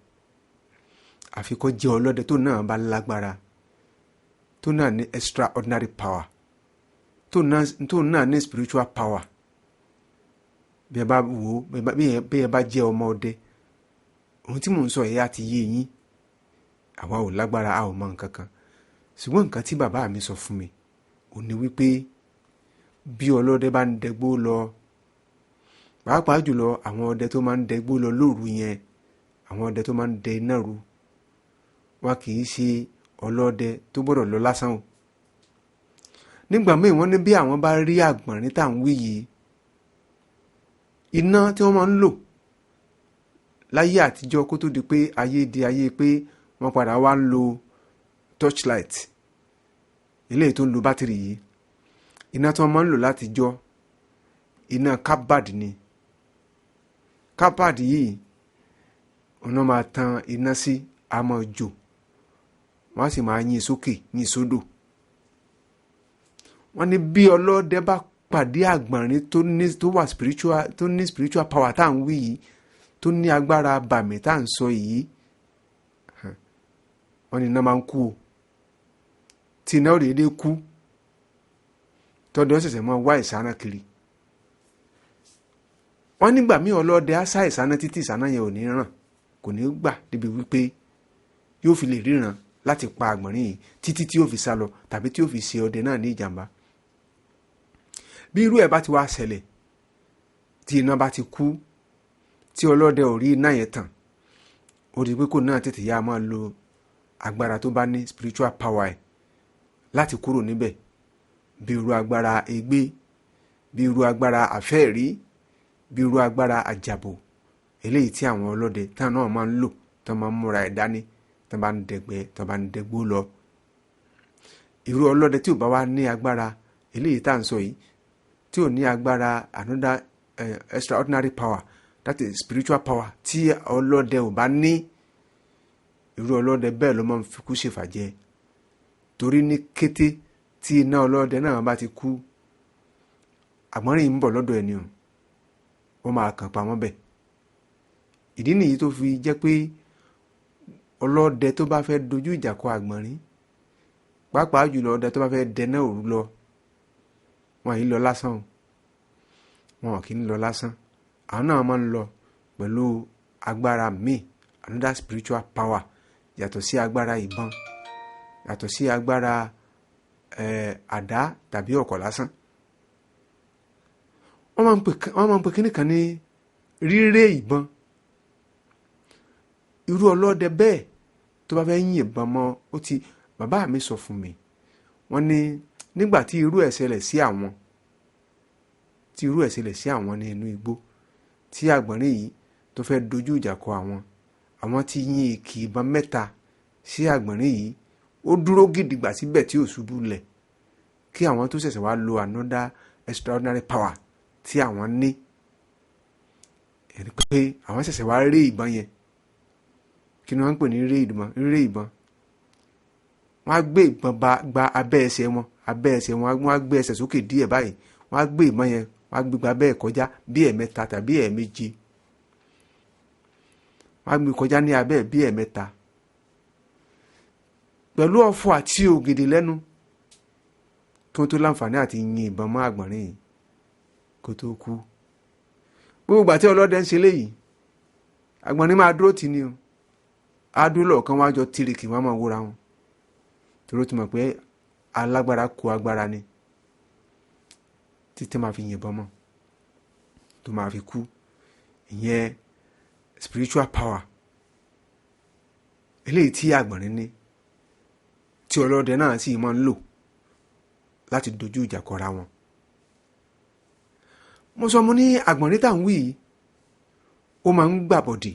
Àfi kó jẹ́ ọlọ́dẹ tó náà bá lágbára, tó náà ní extraordinary power, tó náà ní spiritual power. Bí ẹ bá wò ó, bí ẹ bá jẹ́ ọmọ ọdẹ, ohun tí mò ń sọ yìí á ti yé yín. Àwa ò lágbára, a ò mọ nǹkan kan. Ṣùgbọ́n nǹkan tí bàbá mi sọ fún mi ò ní wípé bí ọlọ́dẹ bá ń dẹgbó lọ, pàápàá jùlọ àwọn ọdẹ tó máa ń dẹgbó lọ lóru yẹn, àwọn ọdẹ tó máa ń dẹ iná ru, wọn kì í ṣe ọlọ́dẹ tó gbọ́dọ̀ lọ lásán o. Nígbà míì wọ́n ní bí àwọn bá rí àgbọ̀nrín tá à ń wí yìí, iná tí wọ́n máa ń lò láyé àtijọ́ kó tó di pé ayé di ayé pé wọ́n padà wá ń lo torchlight, eléyìí tó ń lo bátìrì yìí, iná tí wọ́n máa ń lò látijọ́, iná kábàdì ni. Kábàdì yìí ọ̀nà máa tan iná sí, a máa jò, wọ́n á sì máa yìn sókè yìn sódò. Wọ́n ní bí ọlọ́dẹ bá pàdé àgbọ̀nrín tó ní tó wà spiritual, tó ní spiritual power tá à ń wí yìí, tó ní agbára bàmí tá à ń sọ yìí, wọ́n ní iná máa ń kú o. Tí iná ò déédéé kú, tọ́dọ̀ ṣẹ̀ṣẹ̀ máa wá ìsáná kiri. Wọ́n nígbà míì ọlọ́dẹ á sá ìsáná títí ìsáná yẹn ò ní ràn, kò ní gbà débi wípé yóò fi lè ríran láti pa àgbọ̀nrín yìí títí tí yóò fi sá lọ tàbí tí yóò fi ṣe ọdẹ náà ní ìjàmbá. Bí irú ẹ̀ bá ti wá ṣẹlẹ̀, tí iná bá ti kú, tí ọlọ́dẹ ò rí iná yẹn tàn, ó di pé kò náà tètè yá máa lo agbára tó bá ní spiritual power ẹ̀ láti kúrò níbẹ̀. Bí irú agbára ègbé, bí irú agbára àfẹ́ẹ̀rí, bí irú agbára àjàbò, eléyìí tí àwọn ọlọ́dẹ táwọn náà máa ń lò, tán máa ń múra ẹ̀ dání, tán bá ń dẹgbẹ́, tán bá ń dẹgbó lọ. Irú ọlọ́dẹ tí ò bá wá ní agbára eléyìí tá à ń sọ yìí, tí ò ní agbára another extraordinary power That is spiritual power tí ọlọ́dẹ ò bá ní, irú ọlọ́dẹ bẹ́ẹ̀ ló máa ń fi kú ṣèfàjẹ. Torí ní kété tí iná ọlọ́dẹ náà bá ti kú, àgbọ̀nrín ń bọ̀ lọ́dọ̀ ẹni o, ó máa kàn pamọ́ bẹ̀. Ìdí nìyí tó fi jẹ́ pé ọlọ́dẹ tó bá fẹ́ dojú ìjà kọ àgbọ̀nrín, pàápàá jùlọ ọdẹ tó bá fẹ́ dẹná òru lọ, wọn yìí lọ lásán o, wọn kì í lọ lásán. Àwọn náà máa ń lọ pẹ̀lú agbára míì, another spiritual power, yàtọ̀ sí agbára ìbọn, yàtọ̀ sí agbára àdá tàbí ọ̀kọ̀ lásán. Wọ́n máa ń pè kíní kan ní ríré ìbọn. Irú ọlọ́dẹ bẹ́ẹ̀ tó bá fẹ́ yìn ìbọn mọ́, ó ti bàbá mi sọ fún mi, wọ́n ní nígbà tí irú ẹ̀ ṣẹlẹ̀ sí àwọn, tí irú ẹ̀ ṣẹlẹ̀ sí àwọn ní inú igbó, tí àgbọ̀nrín yìí tó fẹ́ dojú ìjà kọ àwọn, àwọn ti yìn ìkì ìbọn 3 sí àgbọ̀nrín yìí, ó dúró gidigba síbẹ̀ tí ò ṣubú lẹ̀, kí àwọn tó ṣẹ̀ṣẹ̀ wá lo another extraordinary power tí àwọn ní, ẹni pé àwọn ṣẹ̀ṣẹ̀ wá rí ìbọn yẹn. Kí ni wọ́n ń pè ní rí ìbọn? Rí ìbọn, wọ́n á gbé ìbọn gba abẹ́ ẹsẹ̀ wọn, abẹ́ ẹsẹ̀ wọn, wọ́n á gbé ẹsẹ̀ sókè díẹ̀ báyìí, wọ́n á gbé ìbọn yẹn, wọ́n á gbé gba abẹ́ ẹ̀ kọjá bí ẹ̀mẹ́ta tàbí ẹ̀ẹ̀méje, wọ́n á gbé kọjá ní abẹ́ bí ẹ̀mẹ́ta pẹ̀lú ọ̀fọ̀ àti ògèdè lẹ́nu, tó tó láǹfààní àti yin ìbọn mọ́ àgbọ̀nrín yìí kó tó kú. Gbogbo ìgbà tí ọlọ́dẹ ń ṣe léyìí, àgbọ̀nrín máa dúró tì ní o, á dúró lọ́ọ̀kan, wọ́n á jọ tìrìkì, wọ́n á máa wúra wọn, torí ó ti mọ̀ pé alágbára kó agbára ni, títí máa fi yìnbọn mọ́ tó máa fi kú. Ìyẹn spiritual power eléyìí tí àgbọ̀nrín ní, tí ọlọ́dẹ náà sì máa ń lò láti dojú ìjà kọra wọn. Mo sọ mo ní àgbọ̀nrín tá à ń wí yìí, ó máa ń gbàbọ̀dè,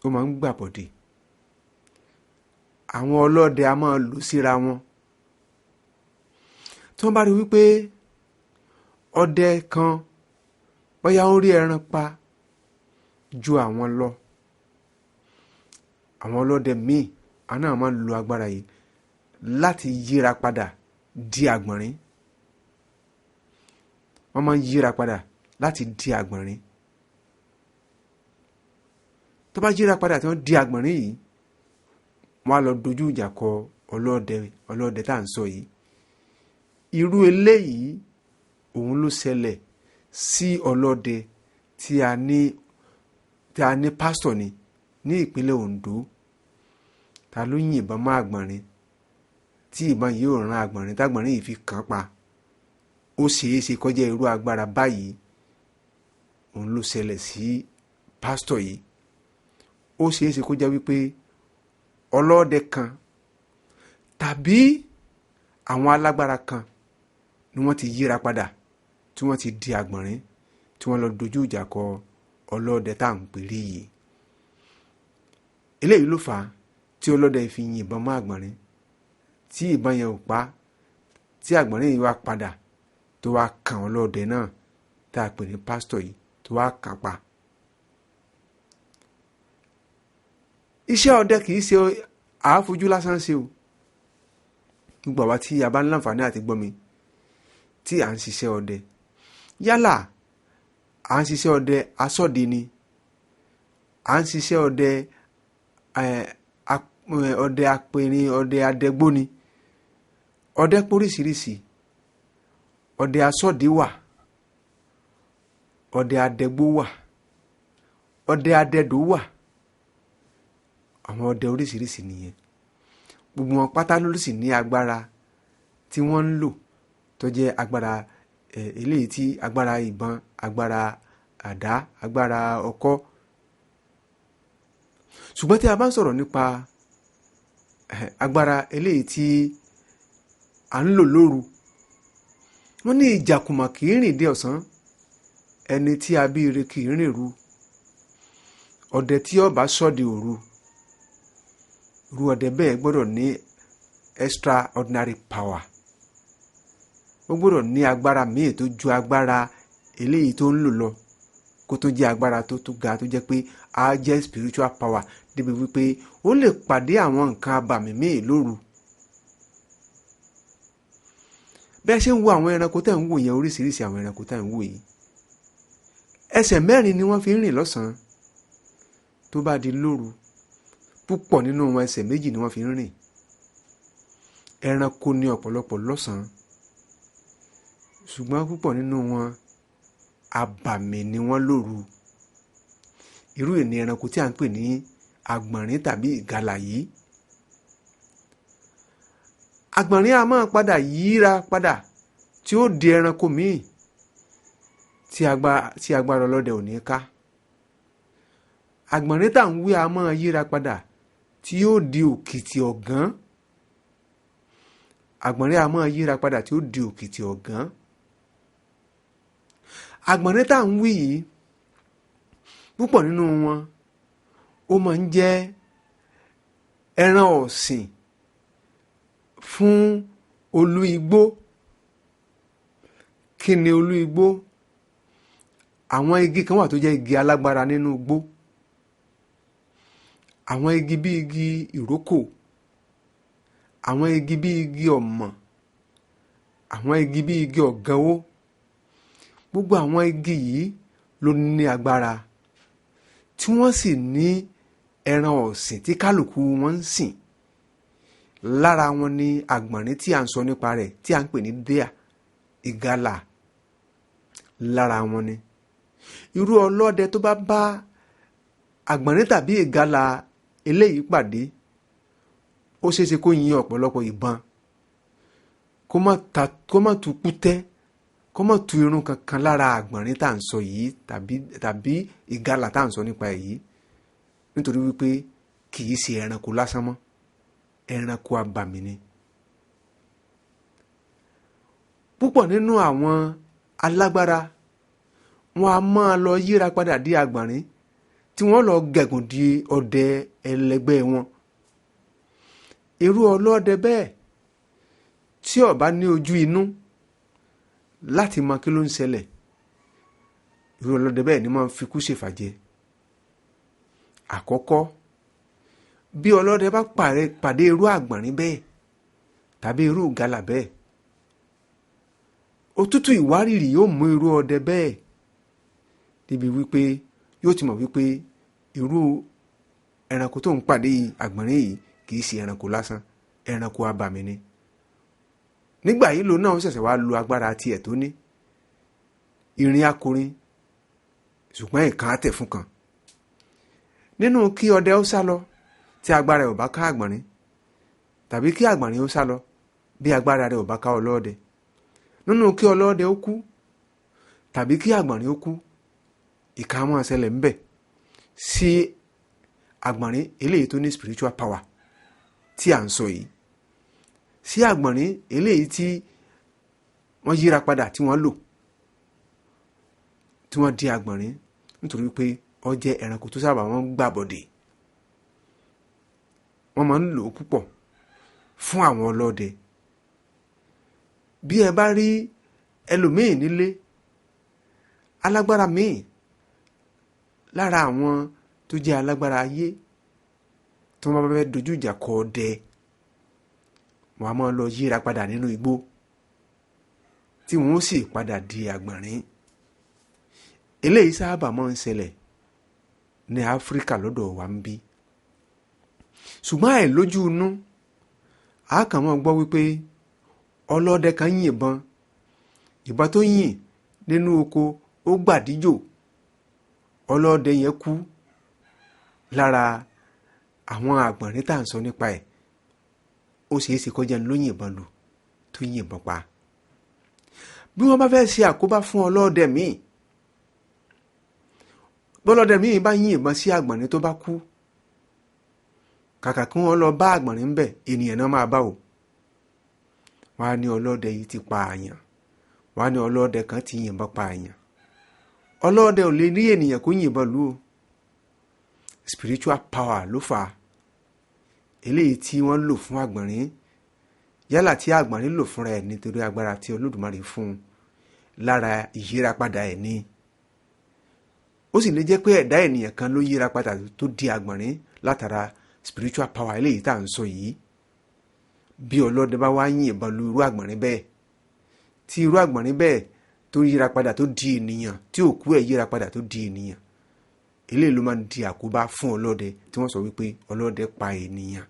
ó máa ń gbàbọ̀dè. Àwọn ọlọ́dẹ a máa lò síra wọn. Tí wọ́n bá rí wípé ọdẹ kan bóyá ó rí ẹran pa ju àwọn lọ, àwọn ọlọ́dẹ míì àwọn náà máa ń lo agbára yìí láti yíra padà di àgbọ̀nrín. Wọ́n máa ń yíra padà láti di àgbọ̀nrín. Tó bá yíra padà tí wọ́n di àgbọ̀nrín yìí, wọ́n á lọ dojú ìjà kọ ọlọ́dẹ tá à ń sọ yìí. Irú eléyìí òun ló ṣẹlẹ̀ sí ọlọ́dẹ tí a ní pásítọ̀ ni ní ìpínlẹ̀ Ondo. Ta ló yìnbọn mọ́ àgbọ̀nrín tí ìbọn yìí ò ran àgbọ̀nrín, tágbọ̀nrín yìí fi kàn pa? Ó ṣeé ṣe kọjá irú agbára báyìí òun ló ṣẹlẹ̀ sí pásítọ̀ yìí. Ó ṣeé ṣe kó jẹ́ wípé ọlọ́dẹ kan tàbí àwọn alágbára kan ni wọ́n ti yíra padà tí wọ́n ti di àgbọ̀nrín, tí wọ́n lọ dojú ìjà kọ ọlọ́dẹ tá à ń pèrè yìí. Eléyìí ló fà á tí ọlọ́dẹ fi yìnbọn mọ́ àgbọ̀nrín, tí ìbọn yẹn ò pa, tí àgbọ̀nrín yìí wá padà tó wá kàn ọlọ́dẹ náà tá a pè ní pásítọ̀ yìí, tó wá kàn pa. Iṣẹ́ ọdẹ kì í ṣe àáfojú lásán ṣe o. Gbogbo àwa tí a bá ń láǹfààní àti gbọ́ mi tí à ń ṣiṣẹ́ ọdẹ, yálà à ń ṣiṣẹ́ ọdẹ asọ́de ni, à ń ṣiṣẹ́ ọdẹ ọdẹ apẹ̀rin, ọdẹ adẹgbó ni, ọdẹ póríṣiríṣi, ọdẹ asọ́de wà, ọdẹ adẹgbó wà, ọdẹ adẹdò wà. Àwọn ọdẹ oríṣiríṣi nìyẹn. Gbogbo wọn pátá ló sì ní agbára tí wọ́n ń lò tó jẹ́ agbára eléyìí tí agbára ìbọn, agbára àdá, agbára ọkọ́. Ṣùgbọ́n tí a bá ń sọ̀rọ̀ nípa agbára eléyìí tí à ń lò lóru, wọ́n ní ìjàkùmọ̀ kì í rìn dé ọ̀sán, ẹni tí a bí ire kì í rìn ru. Ọdẹ tí ó bá ṣọdẹ òru, irú ọdẹ bẹ́ẹ̀ gbọ́dọ̀ ní extraordinary power. Ó gbọ́dọ̀ ní agbára míì tó ju agbára eléyìí tó ń lò lọ kó kó tó jẹ́ agbára tó tó ga tó jẹ́ pé á jẹ́ spiritual power débi wípé ó lè pàdé àwọn nǹkan abàmì míì lóru. Bẹ́ẹ̀ ṣe ń wo àwọn ẹranko tẹ̀ ń wò yẹn, oríṣiríṣi àwọn ẹranko tẹ̀ ń wò yìí, ẹsẹ̀ mẹ́rin ni wọ́n fi ń rìn lọ́sàn-án. Tó bá di lóru, púpọ̀ nínú wọn ẹsẹ̀ méjì ni wọ́n fi ń rìn. Ẹranko ní ọ̀pọ̀lọpọ̀ lọ́sàn-án, ṣùgbọ́n púpọ̀ nínú wọn abàmì ni wọ́n lóru. Irú ìní ẹranko tí a ń pè ní àgbọ̀nrín tàbí ìgalà yìí. Àgbọ̀nrín a máa padà yíra padà tí ó di ẹranko míì tí agbára ọlọ́dẹ ò ní ká. Àgbọ̀nrín tá à ń wí a máa yíra padà tí yóò di òkìtì ọ̀gán. Àgbọ̀nrín a máa yíra padà tí ó di òkìtì ọ̀gán. Àgbọ̀nrín tá à ń wí yìí, púpọ̀ nínú wọn ó máa ń jẹ́ ẹran ọ̀sìn fún olú igbó. Kí ni olú igbó? Àwọn igi kan wà tó jẹ́ igi alágbára nínú igbó. Àwọn igi bí igi ìrókò, àwọn igi bí igi ọ̀mọ̀, àwọn igi bí igi ọ̀gánwó. Gbogbo àwọn igi yìí ló ní agbára tí wọ́n sì ní ẹran ọ̀sìn tí kálukú wọn ń sìn. Lára wọn ni àgbọ̀nrín tí a ń sọ nípa rẹ̀ tí a ń pè ní deer, ìgalà. Lára wọn ni irú ọlọ́dẹ tó bá bá àgbọ̀nrín tàbí ìgalà eléyìí pàdé, ó ṣeéṣe kó yin ọ̀pọ̀lọpọ̀ ìbọn, kó má tu kútẹ́, kó má tu irun kankan lára àgbọ̀nrín tá à ń sọ yìí tàbí ìgalà tá à ń sọ nípa ẹ̀ yìí, nítorí wípé kì í ṣe ẹranko lásán mọ́, ẹranko abàmì ni. Púpọ̀ nínú àwọn alágbára wọn a máa lọ yíra padà di àgbọ̀nrín tí wọ́n lọ gẹ̀gùn di ọdẹ ẹlẹgbẹ́ wọn. Irú ọlọ́dẹ bẹ́ẹ̀ tí ó bá ní ojú inú láti mọ kí ló ń ṣẹlẹ̀, irú ọlọ́dẹ bẹ́ẹ̀ ni máa ń fi kú ṣèfàjẹ. Àkọ́kọ́, bí ọlọ́dẹ bá pàdé irú àgbọ̀nrín bẹ́ẹ̀ tàbí irú ìgalà bẹ́ẹ̀, òtútù ìwárìrì yóò mú irú ọdẹ bẹ́ẹ̀ débi wípé yóò ti mọ̀ wípé irú ẹranko tó ń pàdé àgbọ̀nrín yìí kì í ṣe ẹranko lásán, ẹranko abàmì ni. Nígbà yìí lòun náà ṣẹ̀ṣẹ̀ wá lo agbára tiẹ̀ tó ní, ìrìn akọrin, ṣùgbọ́n ìkan á tẹ̀ fún kan. Nínú kí ọdẹ ó sá lọ tí agbára ẹ̀ ò bá ká àgbọ̀nrín, tàbí kí àgbọ̀nrín ó sá lọ bí agbára rẹ̀ ò bá ká ọlọ́dẹ. Nínú kí ọlọ́dẹ ó kú tàbí kí àgbọ̀nrín ó kú, ìka máa ṣẹlẹ̀ ńbẹ̀ sí àgbọ̀nrín eléyìí tó ní spiritual power tí à ń sọ yìí, sí àgbọ̀nrín eléyìí tí wọ́n yíra padà tí wọ́n lò tí wọ́n di àgbọ̀nrín, nítorí pé ó jẹ́ ẹranko tó sábà wọ́n gbàbọ̀dè. Wọ́n máa ń lò ó púpọ̀ fún àwọn ọlọ́dẹ. Bí ẹ bá rí ẹlòmíì nílé alágbára míì lára àwọn tó jẹ́ alágbára ayé tí wọ́n bá fẹ́ dojú ìjà kọ ọdẹ, wọ́n á máa lọ yíra padà nínú igbó tí wọ́n sì padà di àgbọ̀nrín. Eléyìí sábà máa ń ṣẹlẹ̀ ní Áfíríkà lọ́dọ̀ wa ń bí. Ṣùgbọ́n àìlójú inú, a kàn máa gbọ́ wípé ọlọ́dẹ kan yìnbọn, ìbọn tó yìn nínú oko ó gbàdíjò, ọlọ́dẹ yẹn kú lára àwọn àgbọ̀nrín tá à ń sọ nípa ẹ̀. Ó ṣeé ṣe kó jẹ́ ń ló yìnbọn lù tó yìnbọn pa. Bí wọ́n bá fẹ́ ṣe àkóbá fún ọlọ́dẹ míì, bọ́lọ́dẹ míì bá yìnbọn sí àgbọ̀nrín tó bá kú, kàkà kí wọ́n lọ bá àgbọ̀nrín ń bẹ̀, ènìyàn náà máa bá o. Wọ́n á ní ọlọ́dẹ yìí ti pa àyàn, wọ́n á ní ọlọ́dẹ kan ti yìnbọn pa àyàn. Ọlọ́dẹ ò lè rí ènìyàn kó yìnbọn lù o. Spiritual power ló fà á. Eléyìí tí wọ́n lò fún àgbọ̀nrín, yálà tí àgbọ̀nrín lò fúnra ẹ̀ nítorí agbára tí Olódùmarè fún un lára ìyírapadà ẹ̀ ni. Ó sì lè jẹ́ pé ẹ̀dá ènìyàn kan ló yíra padà tó di àgbọ̀nrín látara spiritual power eléyìí tá à ń sọ yìí. Bí ọlọ́dẹ bá wá yìn ìbọn lu irú àgbọ̀nrín bẹ́ẹ̀, tí irú àgbọ̀nrín bẹ́ẹ̀ tó yíra padà tó di ènìyàn, tí òkú ẹ̀ yíra padà tó di ènìyàn, eléyìí ló máa ń di àkóbá fún ọlọ́dẹ tí wọ́n sọ wípé ọlọ́dẹ pa ènìyàn.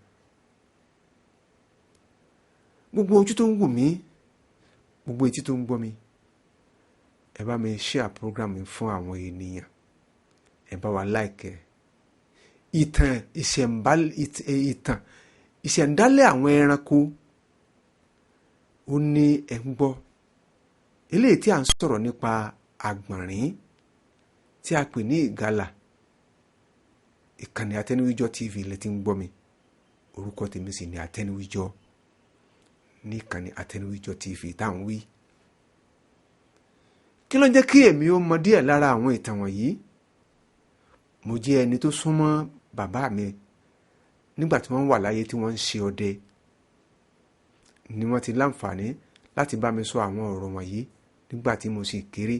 Gbogbo ojú tó ń wù mí, gbogbo etí tó ń gbọ́ mi, ẹ bá mi share program mi fún àwọn ènìyàn, ẹ bá wa like ẹ. Ìtàn ìṣẹ̀ǹdálẹ̀ àwọn ẹranko ó ní ẹ̀ ń gbọ́. Eléyìí tí à ń sọ̀rọ̀ nípa àgbọ̀nrín tí a pè ní ìgalà. Ìkànnì Atẹniwíjọ́ TV lẹ ti ń gbọ́ mi. Orúkọ tèmi sì ni Atẹniwíjọ́ ní ìkànnì Atẹniwíjọ́ TV tá à ń wí. Kí ló ń jẹ́ kí èmi ó mọ díẹ̀ lára àwọn ìtàn wọ̀nyí? Mo jẹ́ ẹni tó súnmọ́ bàbá mi nígbà tí wọ́n wà láyé tí wọ́n ń ṣe ọdẹ, ni wọ́n ti láǹfààní láti bá mi sọ àwọn ọ̀rọ̀ wọ̀nyí nígbà tí mo sì kéré,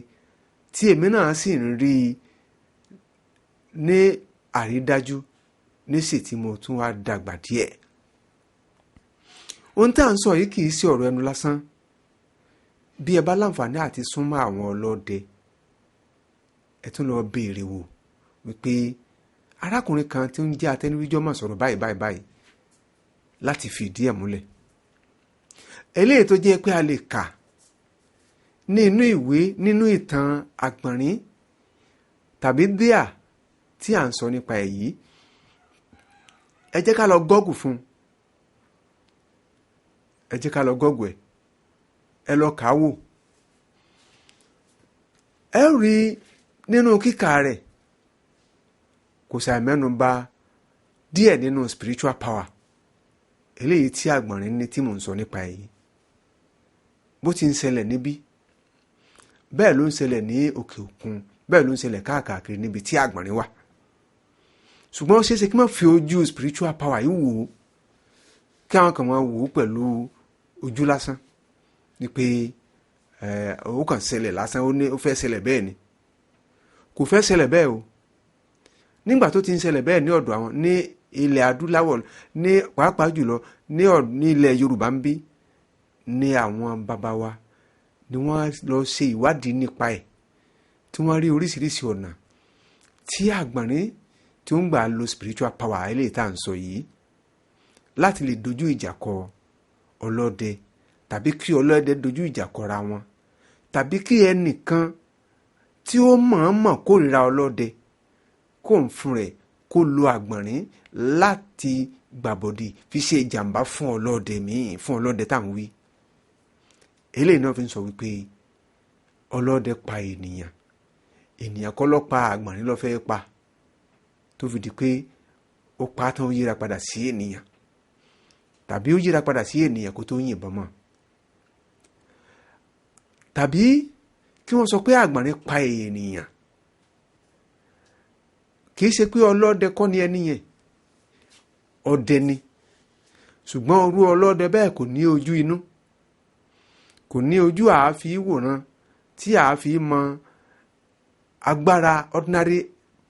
tí èmi náà sì ń rí i ní àrídájú nísì tí mo tún wá dàgbà díẹ̀. Ohun tí à ń sọ yìí kì í ṣe ọ̀rọ̀ ẹnu lásán. Bí ẹ bá láǹfààní àti súnmọ́ àwọn ọlọ́dẹ, ẹ tún lọ béèrè wò wípé arákùnrin kan tí ń jẹ́ Atẹniwíjọ́ máa sọ̀rọ̀ báyìí báyìí báyìí láti fi ìdí ẹ̀ múlẹ̀. Eléyìí tó jẹ́ pé a lè kà ní inú ìwé nínú ìtàn àgbọ̀nrín tàbí díà tí à ń sọ nípa èyí, ẹ jẹ́ ká lọ gọ́gù fún un, ẹ jẹ́ ká lọ gọ́gù ẹ̀, ẹ lọ kà á wò. Ẹ rí nínú kíkà rẹ̀ kò ṣàì mẹ́nu bà díẹ̀ nínú spiritual power eléyìí tí àgbọ̀nrín ní tí mò ń sọ nípa èyí. Bó ti ń ṣẹlẹ̀ níbí, bẹ́ẹ̀ ló ń ṣẹlẹ̀ ní òkè òkun, bẹ́ẹ̀ ló ń ṣẹlẹ̀ káàkiri níbi tí àgbọ̀nrín wà. Ṣùgbọ́n ó ṣeéṣe kí wọ́n fi ojú spiritual power yìí wò ó, kí àwọn kan máa wò ó pẹ̀lú ojú lásán ni pé ó kàn ṣẹlẹ̀ lásán, ó fẹ́ ṣẹlẹ̀ bẹ́ẹ̀ ni. Kò fẹ́ ṣẹlẹ̀ bẹ́ẹ̀ o. Nígbà tó ti ń ṣẹlẹ̀ bẹ́ẹ̀ ní ọ̀dọ̀ àwọn ní ilẹ̀ adúláwọ̀, ní pàápàá jùlọ ní ilẹ̀ Yorùbá ń bí, ní àwọn bàbá wa ni wọ́n lọ ṣe ìwádìí nípa ẹ̀, tí wọ́n rí oríṣiríṣi ọ̀nà tí àgbọ̀nrín tí ó ń gbà lo spiritual power eléyìí tá à ń sọ yìí láti lè dojú ìjà kọ ọlọ́dẹ, tàbí kí ọlọ́dẹ dojú ìjà kọra wọn, tàbí kí ẹnìkan tí ó mọ̀ọ́mọ̀ kórìíra ọlọ́dẹ kó ń fún rẹ̀ kó lo àgbọ̀nrín láti gbàbọ̀dì fi ṣe ìjàmbá fún ọlọ́dẹ míì, fún ọlọ́dẹ tá à ń wí. Eléyìí náà fi ń sọ wípé ọlọ́dẹ pa ènìyàn, ènìyàn kọ́ ló pa àgbọ̀nrín ló fẹ́ pa, tó fi di pé ó pa tán ó yíra padà sí ènìyàn, tàbí ó yíra padà sí ènìyàn kó tó yìnbọn mọ́, tàbí kí wọ́n sọ pé àgbọ̀nrín pa ènìyàn. Kì í ṣe pé ọlọ́dẹ kọ́ ni ẹni yẹn, ọdẹ ni, ṣùgbọ́n irú ọlọ́dẹ bẹ́ẹ̀ kò ní ojú inú, kò ní ojú àáfi wòran tí àáfi mọ agbára ordinary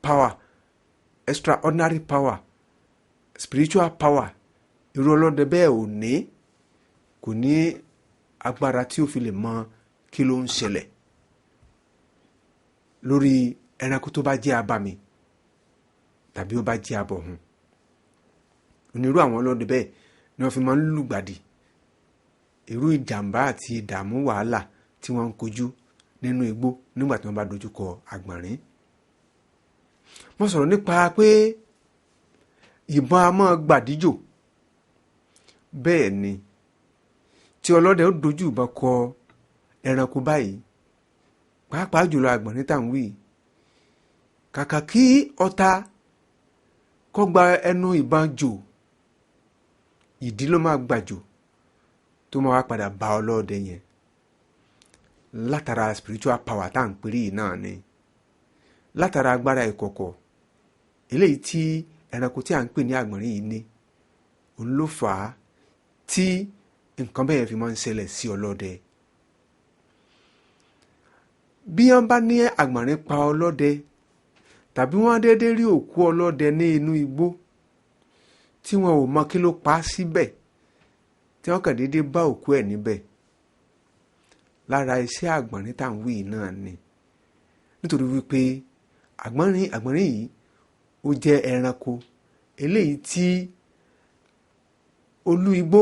power, extraordinary power, spiritual power. Irú ọlọ́dẹ bẹ́ẹ̀ ò ní, kò ní agbára tí ó fi lè mọ kí ló ń ṣẹlẹ̀ lórí ẹranko tó bá jẹ́ abàmì tàbí ó bá jẹ́ abọ̀hún. Onírú àwọn ọlọ́dẹ bẹ́ẹ̀ ni wọ́n fi máa ń lùgbàdì irú ìjàmbá àti ìdààmú wàhálà tí wọ́n ń kojú nínú igbó nígbà tí wọ́n bá dojú kọ àgbọ̀nrín. Wọ́n sọ̀rọ̀ nípa pé ìbọn a máa gbàdíjò. Bẹ́ẹ̀ ni tí ọlọ́dẹ ó dojú ìbọn kọ ẹranko báyìí, pàápàá jùlọ àgbọ̀nrín tá à ń wí, kàkà kí ọta kó gba ẹnu ìbọn jò, ìdí ló máa gbàjò tó máa wá padà bá ọlọ́dẹ yẹn látara spiritual power tá à ń pèrè yìí náà ni, látara agbára ìkọ̀kọ̀ eléyìí tí ẹranko tí à ń pè ní àgbọ̀nrín yìí ní, òun ló fà á tí nǹkan bẹ́ẹ̀ fi máa ń ṣẹlẹ̀ sí ọlọ́dẹ. Bí wọ́n bá ní àgbọ̀nrín pa ọlọ́dẹ, Tàbí wọ́n á déédéé rí òkú ọlọ́dẹ ní inú igbó tí wọn ò mọ kí ló pa á síbẹ̀, tí wọ́n kàn déédéé bá òkú ẹ̀ níbẹ̀. Lára iṣẹ́ àgbọ̀nrín tá à ń wí náà ni. Nítorí wípé àgbọ̀nrín yìí ó jẹ́ ẹranko eléyìí tí olú igbó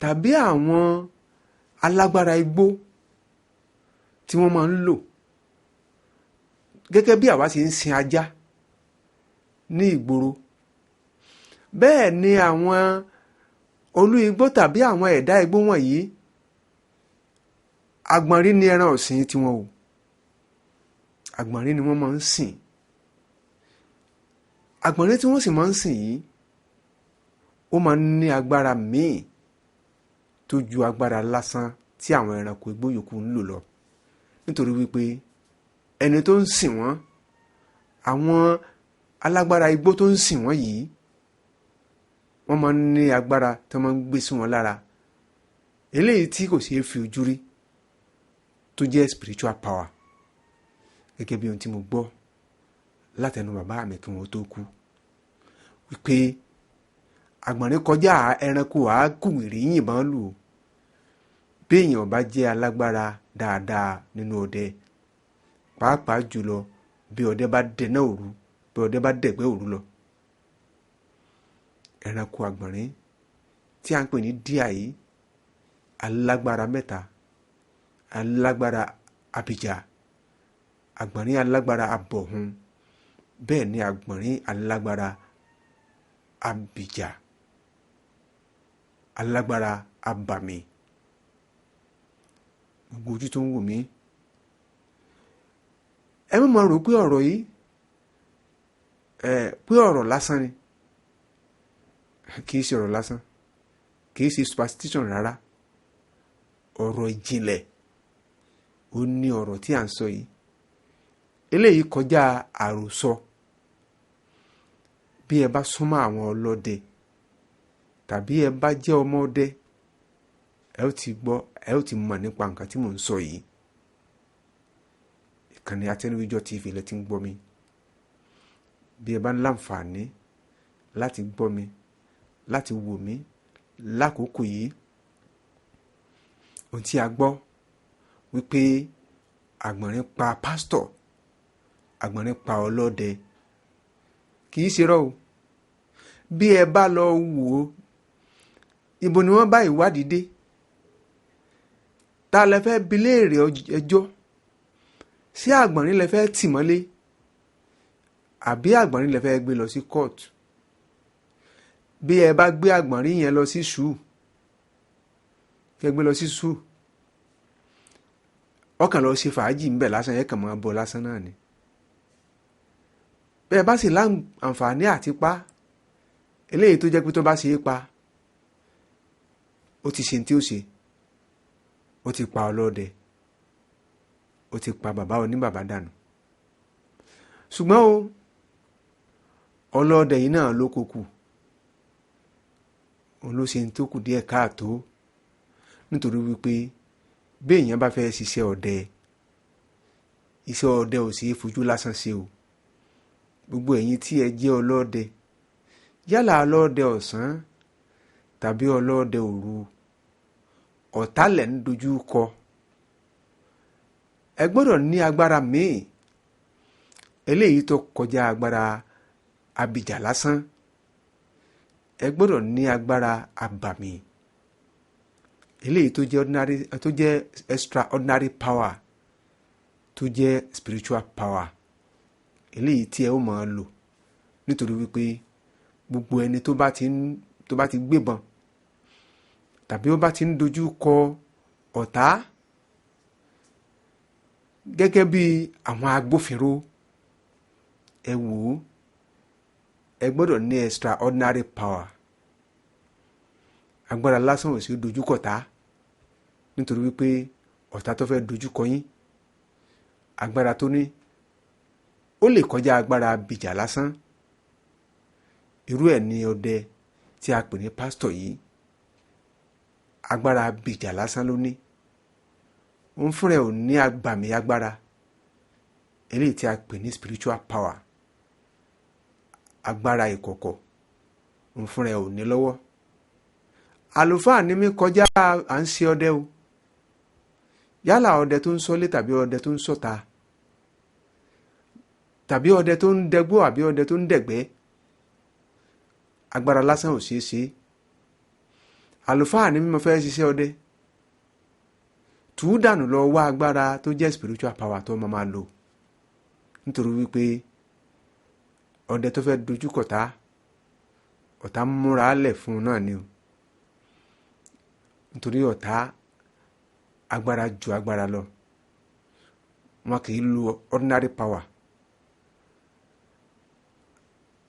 tàbí àwọn alágbára igbó tí wọ́n máa ń lò. Gẹ́gẹ́ bí àwa ṣe ń sin ajá ní ìgboro, bẹ́ẹ̀ ni àwọn olú igbó tàbí àwọn ẹ̀dá igbó wọ̀nyí, àgbọ̀nrín ni ẹran ọ̀sìn tiwọn o. Àgbọ̀nrín ni wọ́n máa ń sìn. Àgbọ̀nrín tí wọ́n sì máa ń sìn yìí, ó máa ń ní agbára míì tó ju agbára lásán tí àwọn ẹranko igbó yòókù ń lò lọ. Nítorí wípé ẹni tó ń sìn wọ́n, àwọn alágbára igbó tó ń sìn wọ́n yìí, wọ́n máa ń ní agbára tí wọ́n máa ń gbé sí wọn lára, eléyìí tí kò ṣeé fi ojú rí, tó jẹ́ spiritual power. Gẹ́gẹ́ bí ohun tí mo gbọ́ látẹnu bàbá mi kí wọ́n tó kú, wípé àgbọ̀nrín kọjá ẹranko àákùwìrì yìnbọn lù ú. Bí èèyàn bá jẹ́ alágbára dáadáa nínú ọdẹ, pàápàá jùlọ bí ọdẹ bá dẹná òru, bí ọdẹ bá dẹ̀gbẹ́ òru lọ. Ẹranko àgbọ̀nrín tí a ń pè ní díà yìí, alágbára mẹ́ta, alágbára abìjà, àgbọ̀nrín alágbára abọ̀hun, bẹ́ẹ̀ ni àgbọ̀nrín alágbára abìjà, alágbára abàmì. Gbogbo ojú tó ń wò mí, ẹ má máa rò pé ọ̀rọ̀ yìí, pé ọ̀rọ̀ lásán ni. Kì í ṣe ọ̀rọ̀ lásán, kì í ṣe superstition rárá. Ọ̀rọ̀ ìjìnlẹ̀ ó ní ọ̀rọ̀ tí à ń sọ yìí. Eléyìí kọjá àròsọ. Bí ẹ bá súnmọ́ àwọn ọlọ́dẹ tàbí ẹ bá jẹ́ ọmọ ọdẹ, ẹ ó ti gbọ́, ẹ ó ti mọ̀ nípa nǹkan tí mò ń sọ yìí. Ìkànnì Atẹnuwíjọ TV lẹ ti ń gbọ́ mi. Bí ẹ bá ń láǹfààní láti gbọ́ mi, láti wò mí lákòókò yìí, ohun tí a gbọ́ wípé àgbọ̀nrín pa pásítọ̀, àgbọ̀nrín pa ọlọ́dẹ, kì í ṣe irọ́ o. Bí ẹ bá lọ wò ó, ibo ni wọ́n bá ìwádìí dé? Ta lẹ fẹ́ bi léèrè ẹjọ́? Ṣé àgbọ̀nrín lẹ fẹ́ tì mọ́lé? Àbí àgbọ̀nrín lẹ fẹ́ gbé lọ sí kóòtù? Bí ẹ bá gbé àgbọ̀nrín yẹn lọ sí sùúrù, kẹ́ gbé lọ sí sùúrù, ọkàn lọ ṣe fàájì ńbẹ̀ lásán, ẹ kàn máa bọ̀ lásán náà ni. Bẹ́ẹ̀ bá sì láǹfààní àti pa, eléyìí tó jẹ́ pé tó bá ṣe é pa, ó ti ṣe ní tí ó ṣe, ó ti pa ọlọ́dẹ, ó ti pa bàbá oníbàbá dànù. Ṣùgbọ́n o, ọlọ́dẹ yìí náà ló kó kù, òun ló ṣe ní tó kù díẹ̀ káàtó. Nítorí wípé bí èèyàn bá fẹ́ ṣiṣẹ́ ọdẹ, iṣẹ́ ọdẹ ò ṣeé fojú lásán ṣe o. Gbogbo ẹ̀yin tí ẹ jẹ́ ọlọ́dẹ, yálà ọlọ́dẹ ọ̀sán tàbí ọlọ́dẹ òru, ọ̀tá lẹ̀ ń dojú kọ. Ẹ gbọ́dọ̀ ní agbára míì, eléyìí tó kọjá agbára abìjà lásán. Ẹ gbọ́dọ̀ ní agbára abàmì, eléyìí tó jẹ́ ordinary, tó jẹ́ extraordinary power, tó jẹ́ spiritual power, eléyìí tí ẹ ó máa lò. Nítorí wípé gbogbo ẹni tó bá ti gbébọn tàbí ó bá ti ń dojú kọ ọ̀tá gẹ́gẹ́ bí àwọn agbófinró, ẹ wò ó, ẹ gbọ́dọ̀ ní extraordinary power. Agbára lásán ò sí dojú kọ ọ̀tá, nítorí wípé ọ̀tá tó fẹ́ dojú kọ yín, agbára tó ní ó lè kọjá agbára abìjà lásán. Irú ẹ̀ ní ọdẹ tí a pè ní pásítọ̀ yìí, agbára abìjà lásán ló ní. Òun fúnra ẹ̀ ò ní agbàmì agbára Eléyìí tí a pè ní spiritual power, agbára ìkọ̀kọ̀, òun fúnra ẹ̀ ò ní lọ́wọ́. Àlùfáà ní mí kọjá à ń ṣe ọdẹ o, yálà ọdẹ tó ń ṣọ́lé tàbí ọdẹ tó ń ṣọ́ta tàbí ọdẹ tó ń dẹgbó àbí ọdẹ tó ń dẹ̀gbẹ́, agbára lásán ò ṣeé ṣe. Àlùfáà ní mí mo fẹ́ ṣiṣẹ́ ọdẹ, tù ú dànù lọ wá agbára tó jẹ́ spiritual power tó máa lò, nítorí wípé ọdẹ tó fẹ́ dojú kọ̀tá, ọ̀tá múra lẹ̀ fún un náà ni o, nítorí ọ̀tá agbára ju agbára lọ, wọn kì í lo ordinary power.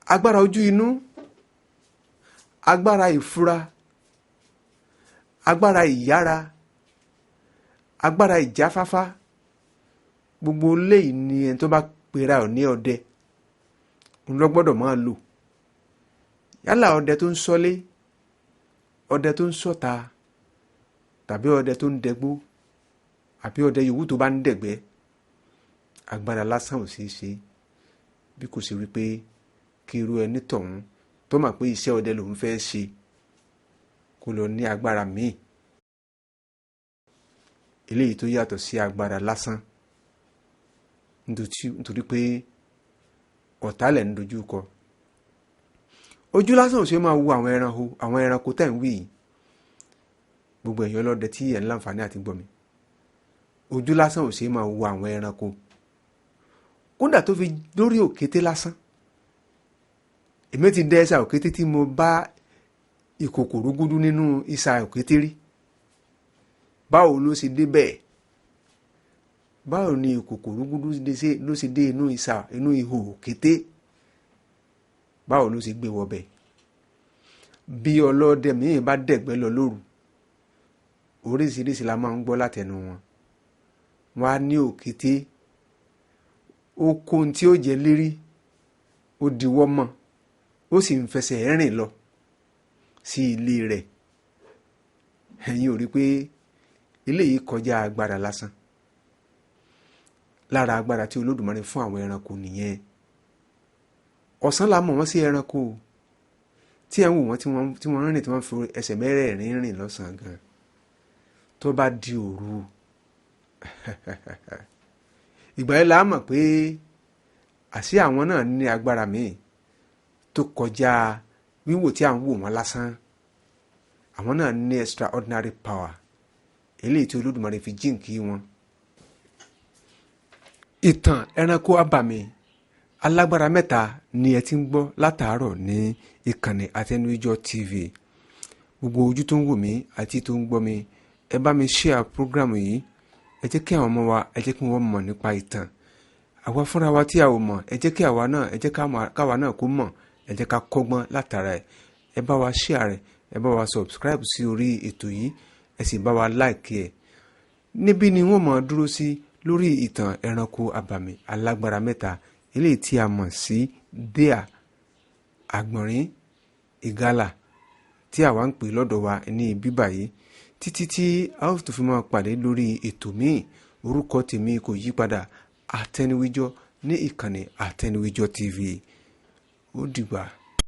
Agbára ojú inú, agbára ìfura, agbára ìyára, agbára ìjáfáfá, gbogbo léyìí ni ẹni tó bá pera ọ̀ ní ọdẹ òun ló gbọ́dọ̀ máa lò. Yálà ọdẹ tó ń ṣọ́lé, ọdẹ tó ń ṣọ́ta tàbí ọdẹ tó ń dẹgbó àbí ọdẹ yòówù tó bá ń dẹ̀gbẹ́, agbára lásán ò ṣeé ṣe bí kò ṣe wípé kí irú ẹni tọ̀hún tó mọ̀ pé iṣẹ́ ọdẹ lòun fẹ́ ṣe kó lọ ní agbára míì, eléyìí tó yàtọ̀ sí agbára lásán, nítorí pé ọ̀tá lẹ̀ ń dojú kọ. Ojú lásán ò ṣe máa wo àwọn ẹranko tẹ̀ ń wí yìí. Gbogbo ẹ̀yin ọlọ́dẹ tí ẹ̀ ń láǹfààní àti gbọ́ mi, ojú lásán ò ṣe máa wo àwọn ẹranko, kódà tó fi lórí òkété lásán. Èmi ti dẹ ẹsà òkété tí mo bá ìkòkò rúgúdú nínú ìsà òkété rí. Báwo ló ṣe dé bẹ́ẹ̀? Báwo ni ìkòkò rúgúdú ló ṣe dé inú ìsà, inú ihò òkété? Báwo ló ṣe gbé wọbẹ̀? Bí ọlọ́dẹ míì bá dẹ̀gbẹ́ lọ lóru, oríṣiríṣi la máa ń gbọ́ látẹnu wọn. Wọ́n á ní òkété ó kó ohun tí ó jẹ lérí, ó diwọ́ mọ́, ó sì ń fẹsẹ̀ rìn lọ sí ilé rẹ̀. Ẹ̀yin ò rí pé eléyìí kọjá agbára lásán. Lára agbára tí Olódùmarè fún àwọn ẹranko nìyẹn. Ọ̀sán la mọ̀ wọ́n sí ẹranko tí ẹ̀ ń wò wọ́n tí wọ́n rìn, tí wọ́n fi ẹsẹ̀ mẹ́rẹ̀ẹ̀rin rìn lọ́sàn-án gan. Tó bá di òru, ìgbà yẹn la mọ̀ pé àṣé àwọn náà ní agbára míì tó kọjá wíwò tí à ń wò wọ́n lásán. Àwọn náà ní extraordinary power, eléyìí tí Olódùmarè fi jíǹkí wọn. Ìtàn ẹranko abàmì alágbára mẹ́ta ni ẹ ti ń gbọ́ látàárọ̀ ní ìkànnì Àtẹnujọ TV. Gbogbo ojú tó ń wò mí àti tó ń gbọ́ mi, ẹ bá mi share program yìí. Ẹ jẹ́ kí àwọn ọmọ wa, ẹ jẹ́ kí wọ́n mọ̀ nípa ìtàn. Àwa fúnra wa tí a ò mọ̀, ẹ jẹ́ kí àwa náà, ẹ jẹ́ káwa náà kó mọ̀, ẹ jẹ́ ká kọ́gbọ́n látara ẹ̀. Ẹ bá wa share rẹ̀, ẹ bá wa subscribe sí orí ètò yìí, ẹ sì bá wa like ẹ̀. Níbí ni wọ́n máa dúró sí lórí ìtàn ẹranko abàmì alágbára mẹ́ta, eléyìí tí a mọ̀ sí deer, àgbọ̀nrín, ìgalà tí àwa ń pè lọ́dọ̀ wa ní ibi báyìí, títí tí a ó tún fi máa pàdé lórí ètò míì. Orúkọ tèmi kò yí padà, Àtẹnuwíjọ ní ìkànnì Àtẹnuwíjọ TV. Ó dìgbà.